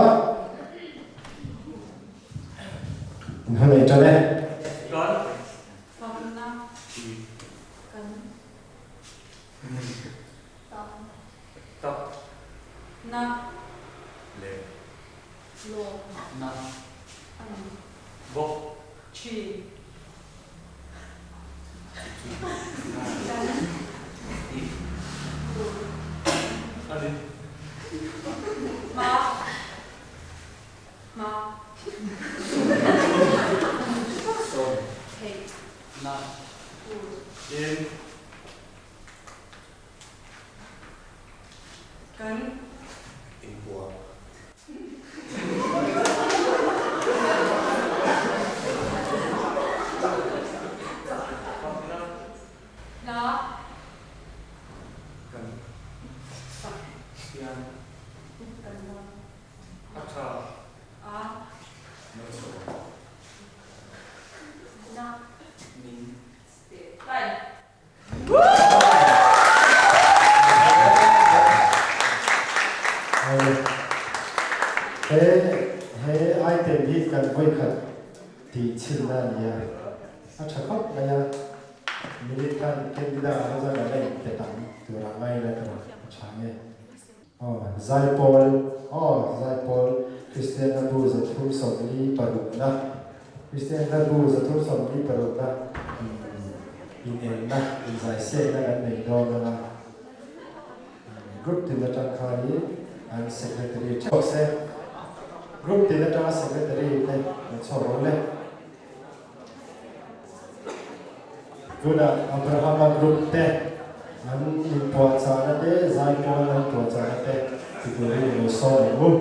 In hun ei tan e. Kan. Fakna. Kan. Tam. Tak. Na. Le. Lo. Na. An. Bawk. Chi. Chu. Kan. Ti. Tu. Ani. Ma. Ma. Sawm. Thei. Na. Tu. In. Kan. Inpua. Fakna. Na. Kan. Sak. Hian. Kan na. A tha. A. Malsawm. Na. Min. Kai. He he item hi kan vawikhat tih chhinna a ni a, a tha khawp mai a, minute khan candidate ah kha chuan a la inpe tam tur a ngai la tur a tha nge. Aw Zaipawl, aw Zaipawl Kristian hla bu 346na, Kristian hla bu 346na inelna, inzaisiakna kan nei dawn anga group tin atang khanin an secretary theuh se, group tin atanga secretary te an chhuak rawh le. Tunah Abrahama group te an inpuahchahna te, Zaipawl an puahchahna te ti turin i lo sawn ang u.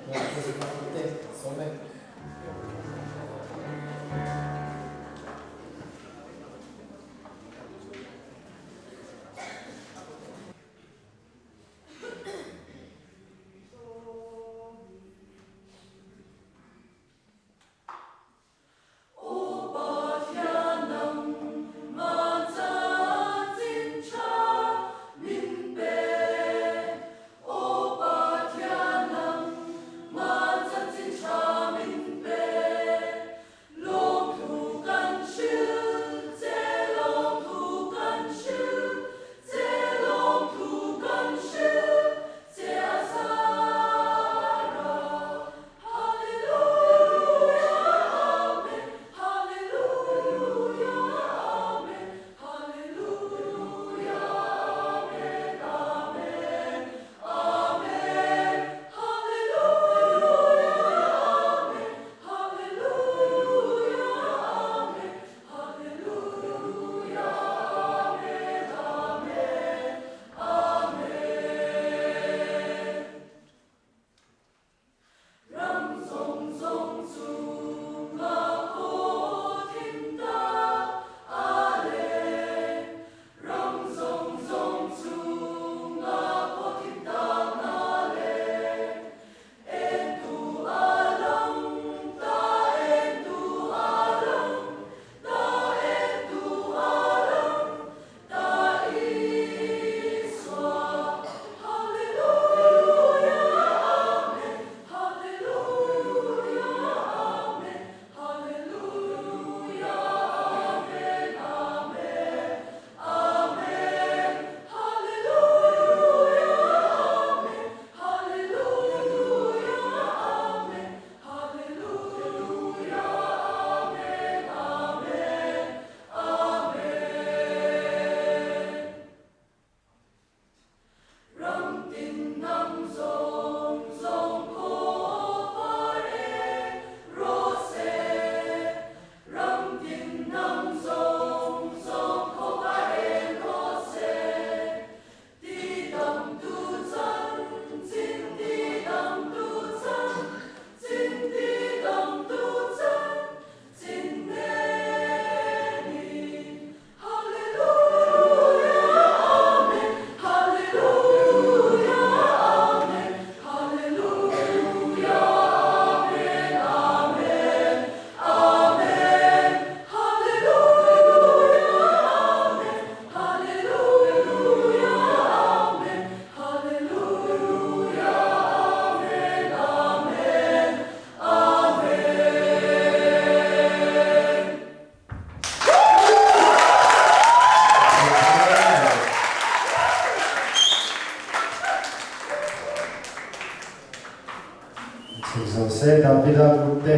Te sawm e. Chhuk zo se Davida group te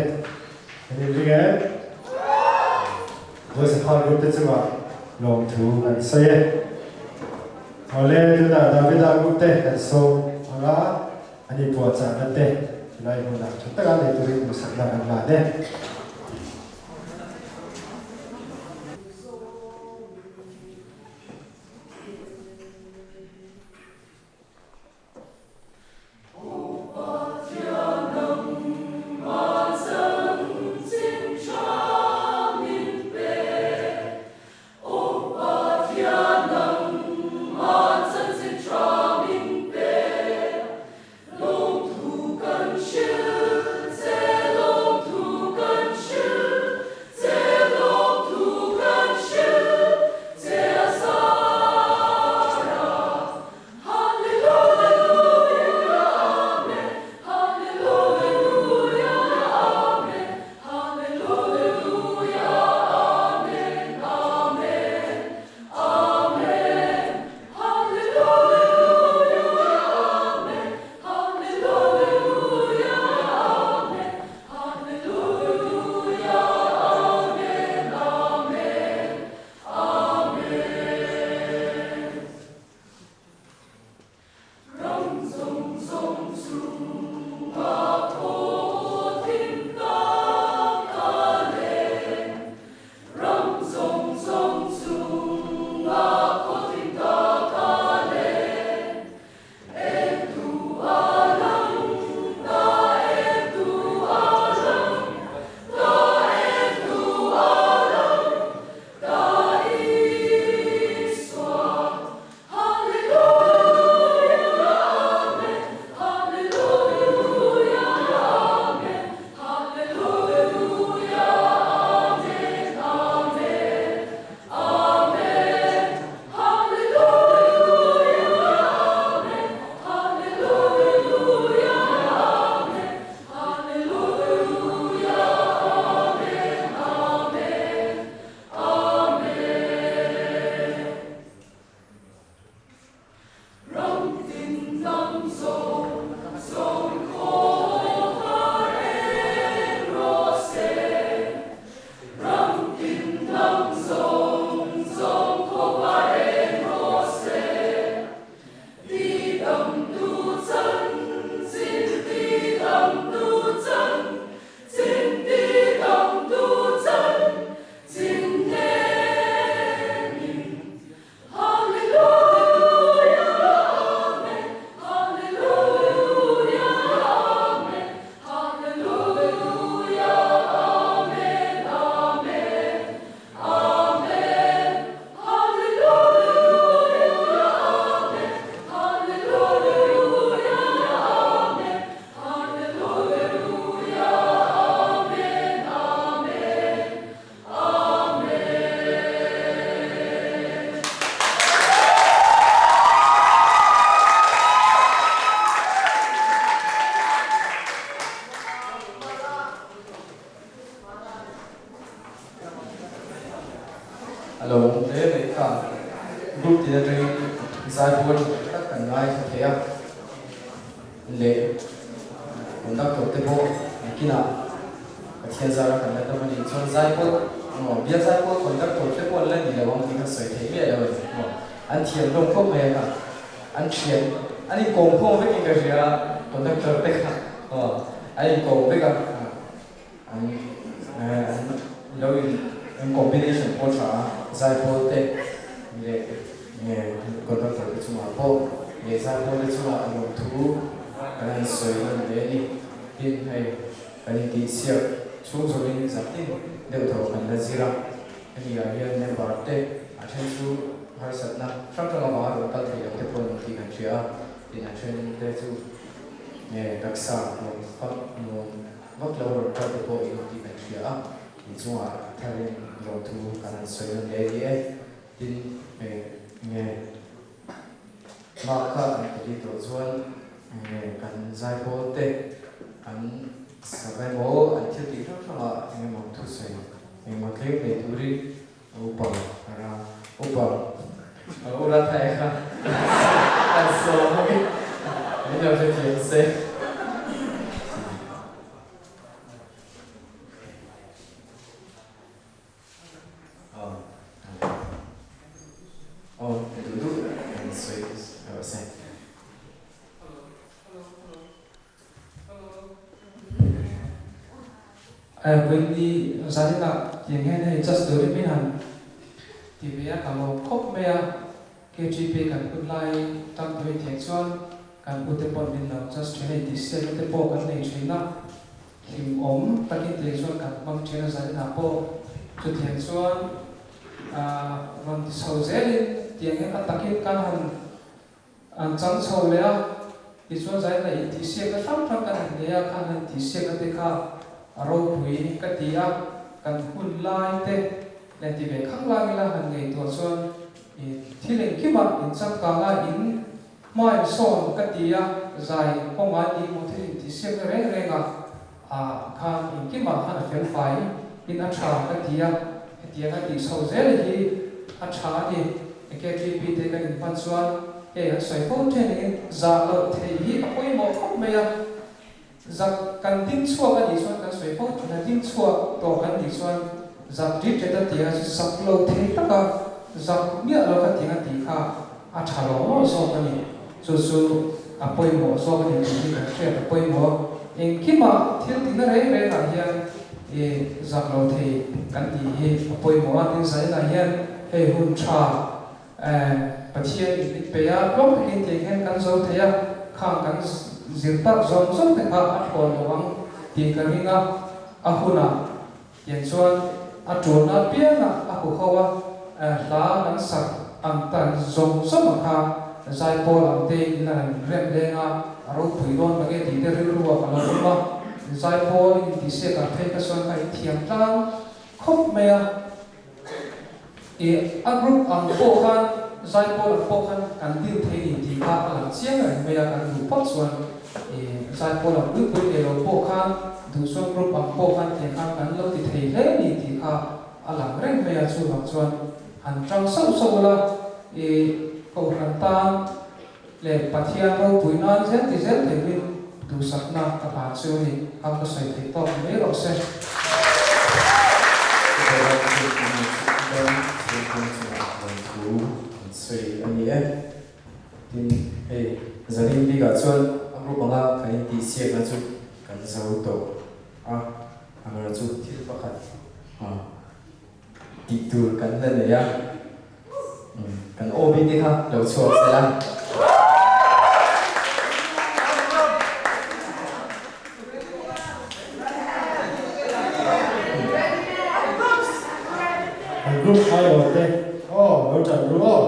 kan in ring em? Josepha group te chungah lawmthu kan sawi e. Awle tunah Davida group te kan sawm anga an inpuahchahna te chulai hmunah tha taka nei turin duhsakna kan hlan e. A lo awm hle mai kha. Group tin atangin zaipawl tha tak tak kan ngaithla thei a leh conductor te pawh nakinah Pathian zara kan la dam a nih chuan zaipawl maw bial zaipawl conductor te pawh an la ni lo ang tih kha sawi theih miah lo a ni maw. An thiam hlawm khawp mai a kha. An thian an inkawm khawm vekin ka hria a conductor te kha aw an inkawm vek a. An lo in an combination pawh tha a, zaipawl te leh nge conductor te chungah pawh leh zaipawl te chungah lawmthu kan han sawi nawn leh a ni. Tin, hei kan intihsiak chhung zawmin zan tin deuh tho kan la zir a, hemi ah hian member te a then chu harsatna hrang hrang avanga rawn kal thei lo te pawh an awm tih kan hria a, tin a then te chu nge taksa nuam fak nuam Vak lo rawn kal te pawh in tih kan hria a, inchungah tharin lawmthu kan han sawi nawn leh ni e. Tin, eng nge mark kha an pe tawh chuan eng nge kan zaipawl te an sak emaw an thil tih hrang hrangah eng emaw thusawi engemaw tlem nei turin upa ra upa ura thai kha an sawm a min lo hrethiam se. Aw duh duh an sawi rawh se. Wendy zaninah tiang hian hei just turin min han ti ve a, ka lawm khawp mai a, KGP kan hun lai tang tawhin tiang chuan kan ute pawn min lo just thin a, intihsiakna te pawh kan nei thin a, hlimawm takin tiang chuan kan hmang thin a zaninah pawh chutiang chuan rawn ti chho zelin tiang hian a takin kan han An chang chho leh a, tichuan zaina intihsiakna hrang hrang kan han nei a, khan han intihsiakna te kha a ropui ka ti a, kan hun lai te leh ti ve khang lang ila han ngaihtuah chuan i thil engkimah inchangkang a, in hma insawn ka ti a, zai kawngah ni emaw thil intihsiakna reng reng ah ah khan engkimah khan a fel fai in a tha ka ti a, hetiang a tih chho zel hi a tha a ni. KTP te kan inhman chuan hei an sawi fo then engin zah loh theih hi a pawimawh khawp mai a, zak kan ding chhuak a nih chuan kan sawi fo thin a, ding chhuak tawh kan nih chuan zak rit ret a ti a, zak lo thei taka zak miah lo kha tiang a tih kha a tha lo maw zawk a ni, chu chu a pawimawh zawk a ni tih hi kan hriat a pawimawh. Engkimah thil tihna reng rengah hian i zak lo thei kan tih hi a pawimawh a, tin zainah hian hei hun tha Pathian in min pe a, tlawm takin tiang hian kan zo thei a, khang kan zir tak zawng zawng te kha a thlawn lo ang tih ka ring a, a hunah Tiang chuan a ṭulna apiangah a huho a, hla kan sak ang tan zawng zawng a kha zaipawl ang te in a han rem leng a, a ropui dawn mange tih te rilru ah ka lo awm a, zaipawl in intihsiak ah phei ka chuan ka inthiam tlang khawp mai a, i a group ang pawh khan zaipawl ang pawh khan kan dil thei ni tih kha a lang chiang reng mai a, kan duh phawt chuan i zaipawl ang pui pui nei lo pawh khan duh chuan group ang pawh khan tiang khan kan lo ti thei hle ni tih kha a lang reng mai a, chuvang chuan han tang sauh sauh ula i kohhran tan leh Pathian ropui nan zel ti zel theihin duhsakna ka hlan chu a ni, kha ka sawi theih tawk mai rawh se. Sawi a ni e. Tin, hei Zanin bikah chuan a group anga kan intihsiakna chu kan zo tawh a, amaherawhchu chu thil pakhat tih tur kan la nei a, kan OB te kha lo chhuak se la. An group ai awm te aw lo tan ru aw.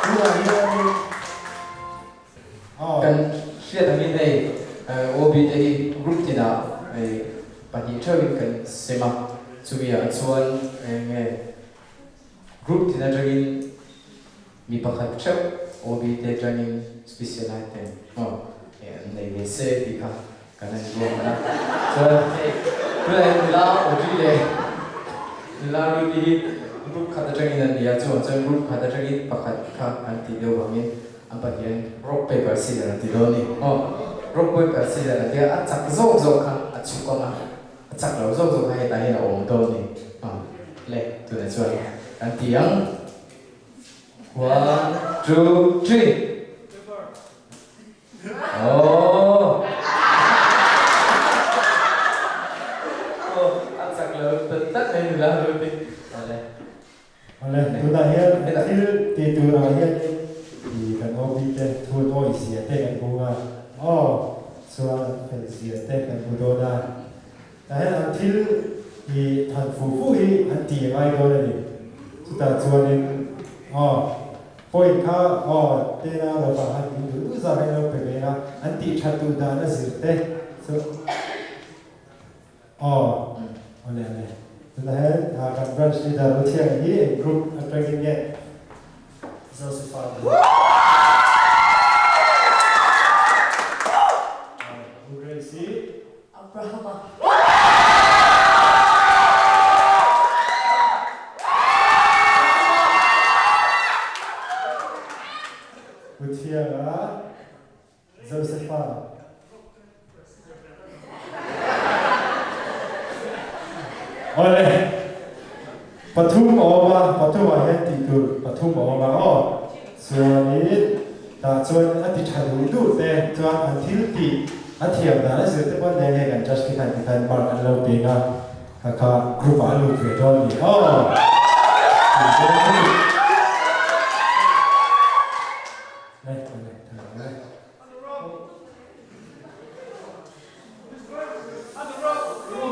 Tunah hianin aw. Kan hriat angin hei OB te hi group tinah hei pahnih theuhin kan sem a, chumi ah chuan eng nge group tin atangin Mi pakhat theuh OB te atangin special item maw an nei ve se tih kha kan han ruahman a. Chuan hei tunah hian nula Audrey leh Nula Ruth-i hi group khat atangin an ni a, chuvang chuan group khat atangin pakhat kha an tih deuh vangin an pahnihin rock paper scissors an ti dawn a ni. Aw, rock paper scissors an ti a, a chak zawk zawk kha a chhuk ang a, a chak lo zawk zawk kha hetah hian a awm dawn a ni. Aw, le, tunah chuan kan ti ang. One, two, three. Aww. Aw, a chak lo tak tak mai nula Ruth-i. Awle. Awle, tunah hian thil ti turah hianin i kan OB te thu an awih zia te kan hmu a, aw chuan an fel zia te kan hmu dawn a. Tah hian an thil i than fu fu hi an ti a ngai dawn a ni. Chutah chuanin aw point kha aw tena lovah khan in duh duh zah kha in lo pe ve a, an tih that duh dan a zir te chu aw awle awle. Tunah hian kan branch leader Ruthianga hi eng group atangin nge? Josepha hi. Grace hi. Abrahama. Puthianga Josepha. Awle, pathum a awm a, pathumah hian tih tur pathum a awm a aw. Chuanin tah chuan a ti tha duh duh te chuan an thil tih a thiam dan a zir te pawh nen hei kan judge te khan tikhan mark an lo peng a, kha kha group ah a lut ve dawn a ni aw. Le, le, le.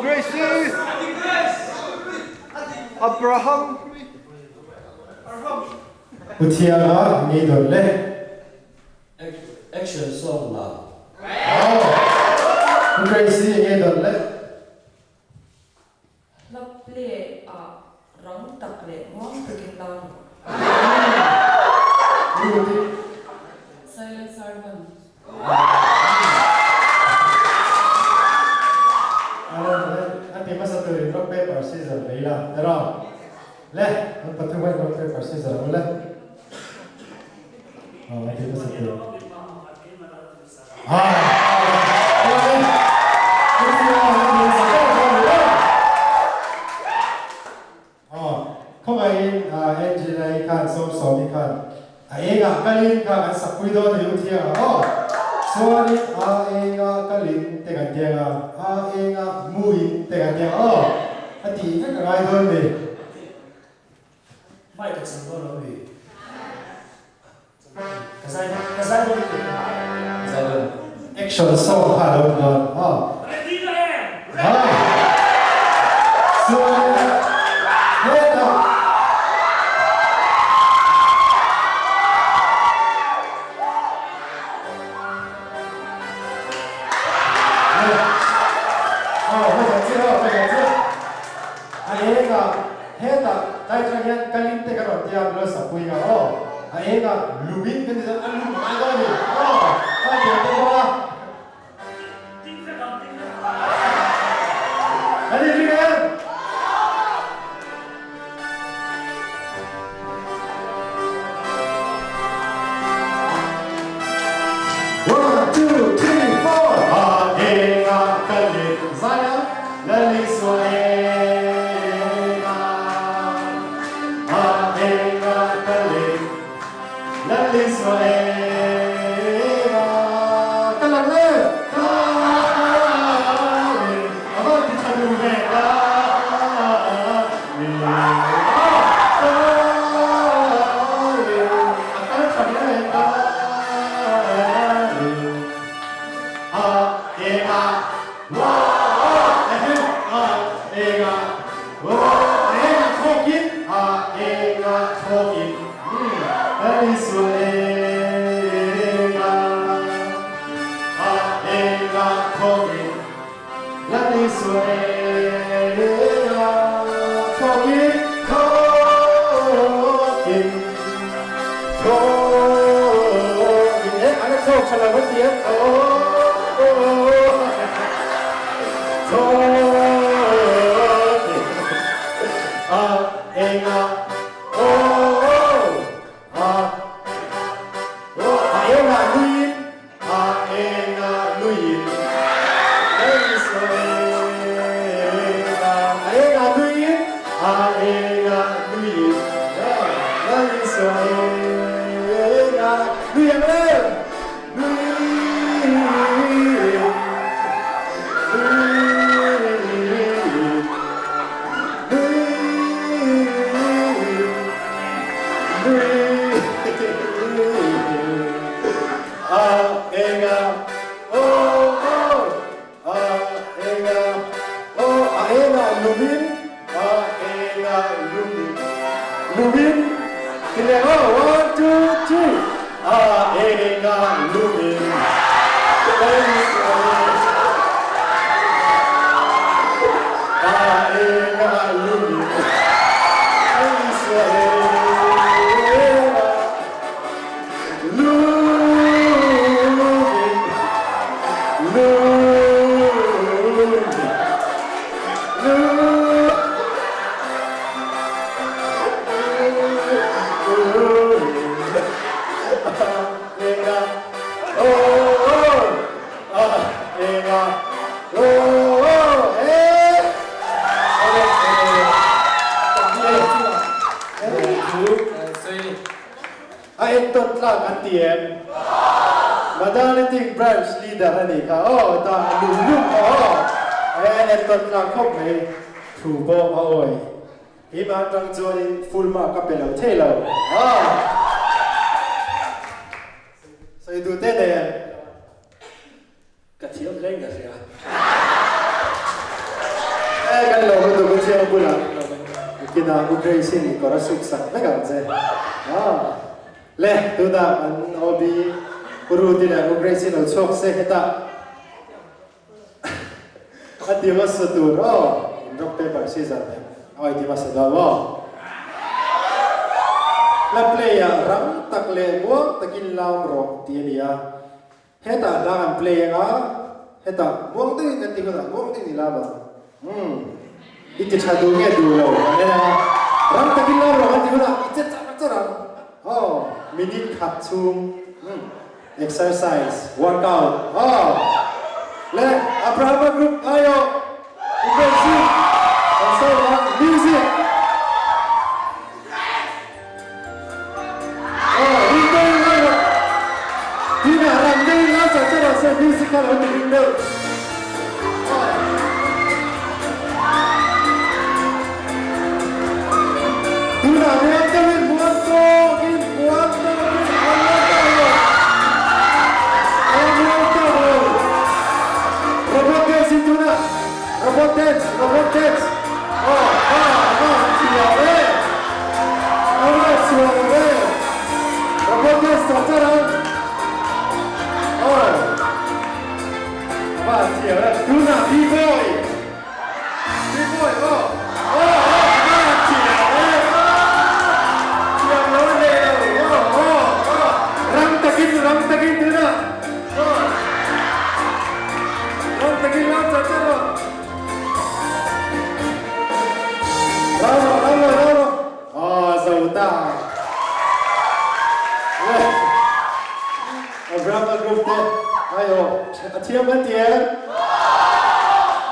Gracie Abraham Pu Thianga ngei dawn le. Action song la. Pu Gracie ngei dawn le. Hla play ah rang tak leh muang takin la rawh. Silent servant. A ti hmasa turin rock paper scissor lei la tiraw? Le, an pathum hian rock paper scissor ang u le. Aw, a ti hmasa tur. Khawngaihin Angela-i khan Sawmsawmi khan a engah kalin kha kan sakpui dawn a ni u thiang ang aw. Chuanin a engah kalin te kan tiang a, a engah muin te kan tiang ang aw. A tih vek a ngai dawn ni. Mic a chang dawn lo mi? Ka zai ka zai dawn lutuk a. Zai dawn. Action song kha a lo ni dawn aw. Ready na em? Ready. Chuan hetah. Aw hmasa chiah aw hmasa chiah. A engah hetah tlai chang hian kalin te kan rawn tia min lo sapui nga aw. A engah lumin kan ti chuan a lum ngai dawn a ni aw. A tiang te pawh a. Kan inring em? One, two, three, four. A engah kalin zai a, Lal Isua engah. A engah kalin Lal Isua engah. Ka lang le, ka kalin a van ti tha duh ve ka A entawn tlak an ti em? Madaliting Branch Leader a nih kha aw, dah a lum lum aw. E entawn tlak khawp mai thu pawh a awi. Keimah atang chuanin full mark ka pe lo thei lo. Sawi duh te nen. Ka thiam hle ka hria. E kan lo lutuk u thiang bulah kinah u Grace in kawr a suk sak vek ang che. Aw. Le tunah an OB u Ruth-i leh u Grace-i lo chhuak se hetah a ti hmasa tur aw in rock paper scissor leh aw i ti hmasa dawn maw? Hla play ah rang tak leh muang takin lam rawh tih a ni a. Hetah hla kan play anga, hetah muang deuhin kan ti hunah muang deuhin i lam ang. Umm, i ti tha duh nge duh lo kan en anga, ram takin lam rawh kan ti hunah i che char char ang. Aw, minute khat chhung, umm, exercise, workout, aw. Le Abrahama group aiawh i Grace-i kan sawi ang, music. Robot dance, robot dance. Oh, ah, ah, Abraham group te ayo a thiam an ti em?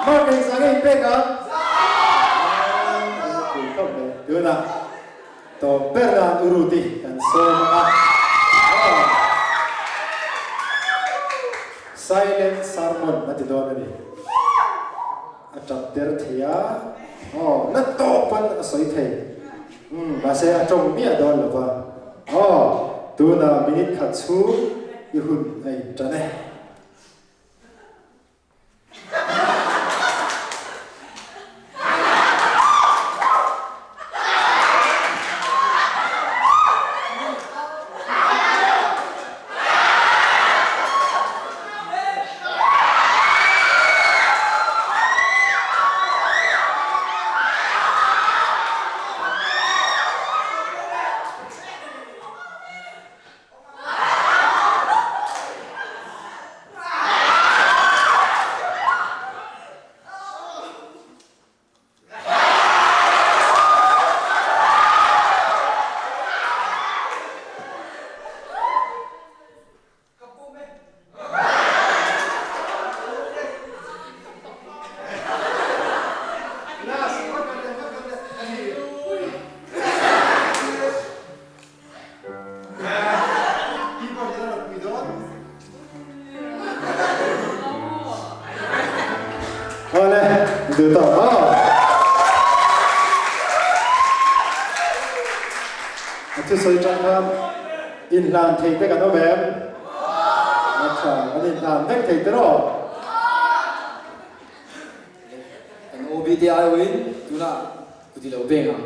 Mark engzah nge in pek ang? Tunah tawp ber nan Uruti kan sawm ang a. Silent sermon a ti dawn a ni. A tap der thei a, aw, na tawp pawn a sawi thei. Umm, mahse a tawng miah dawn lo va. Aw, tunah minute khat chhung i hun a intan e. Awle, duh tawh maw? A thusawi tang khan inhlan thei te kan awm em? A tha, kan inhlan vek thei te rawh. Kan OBTI awin tunah kuti lo beng ang.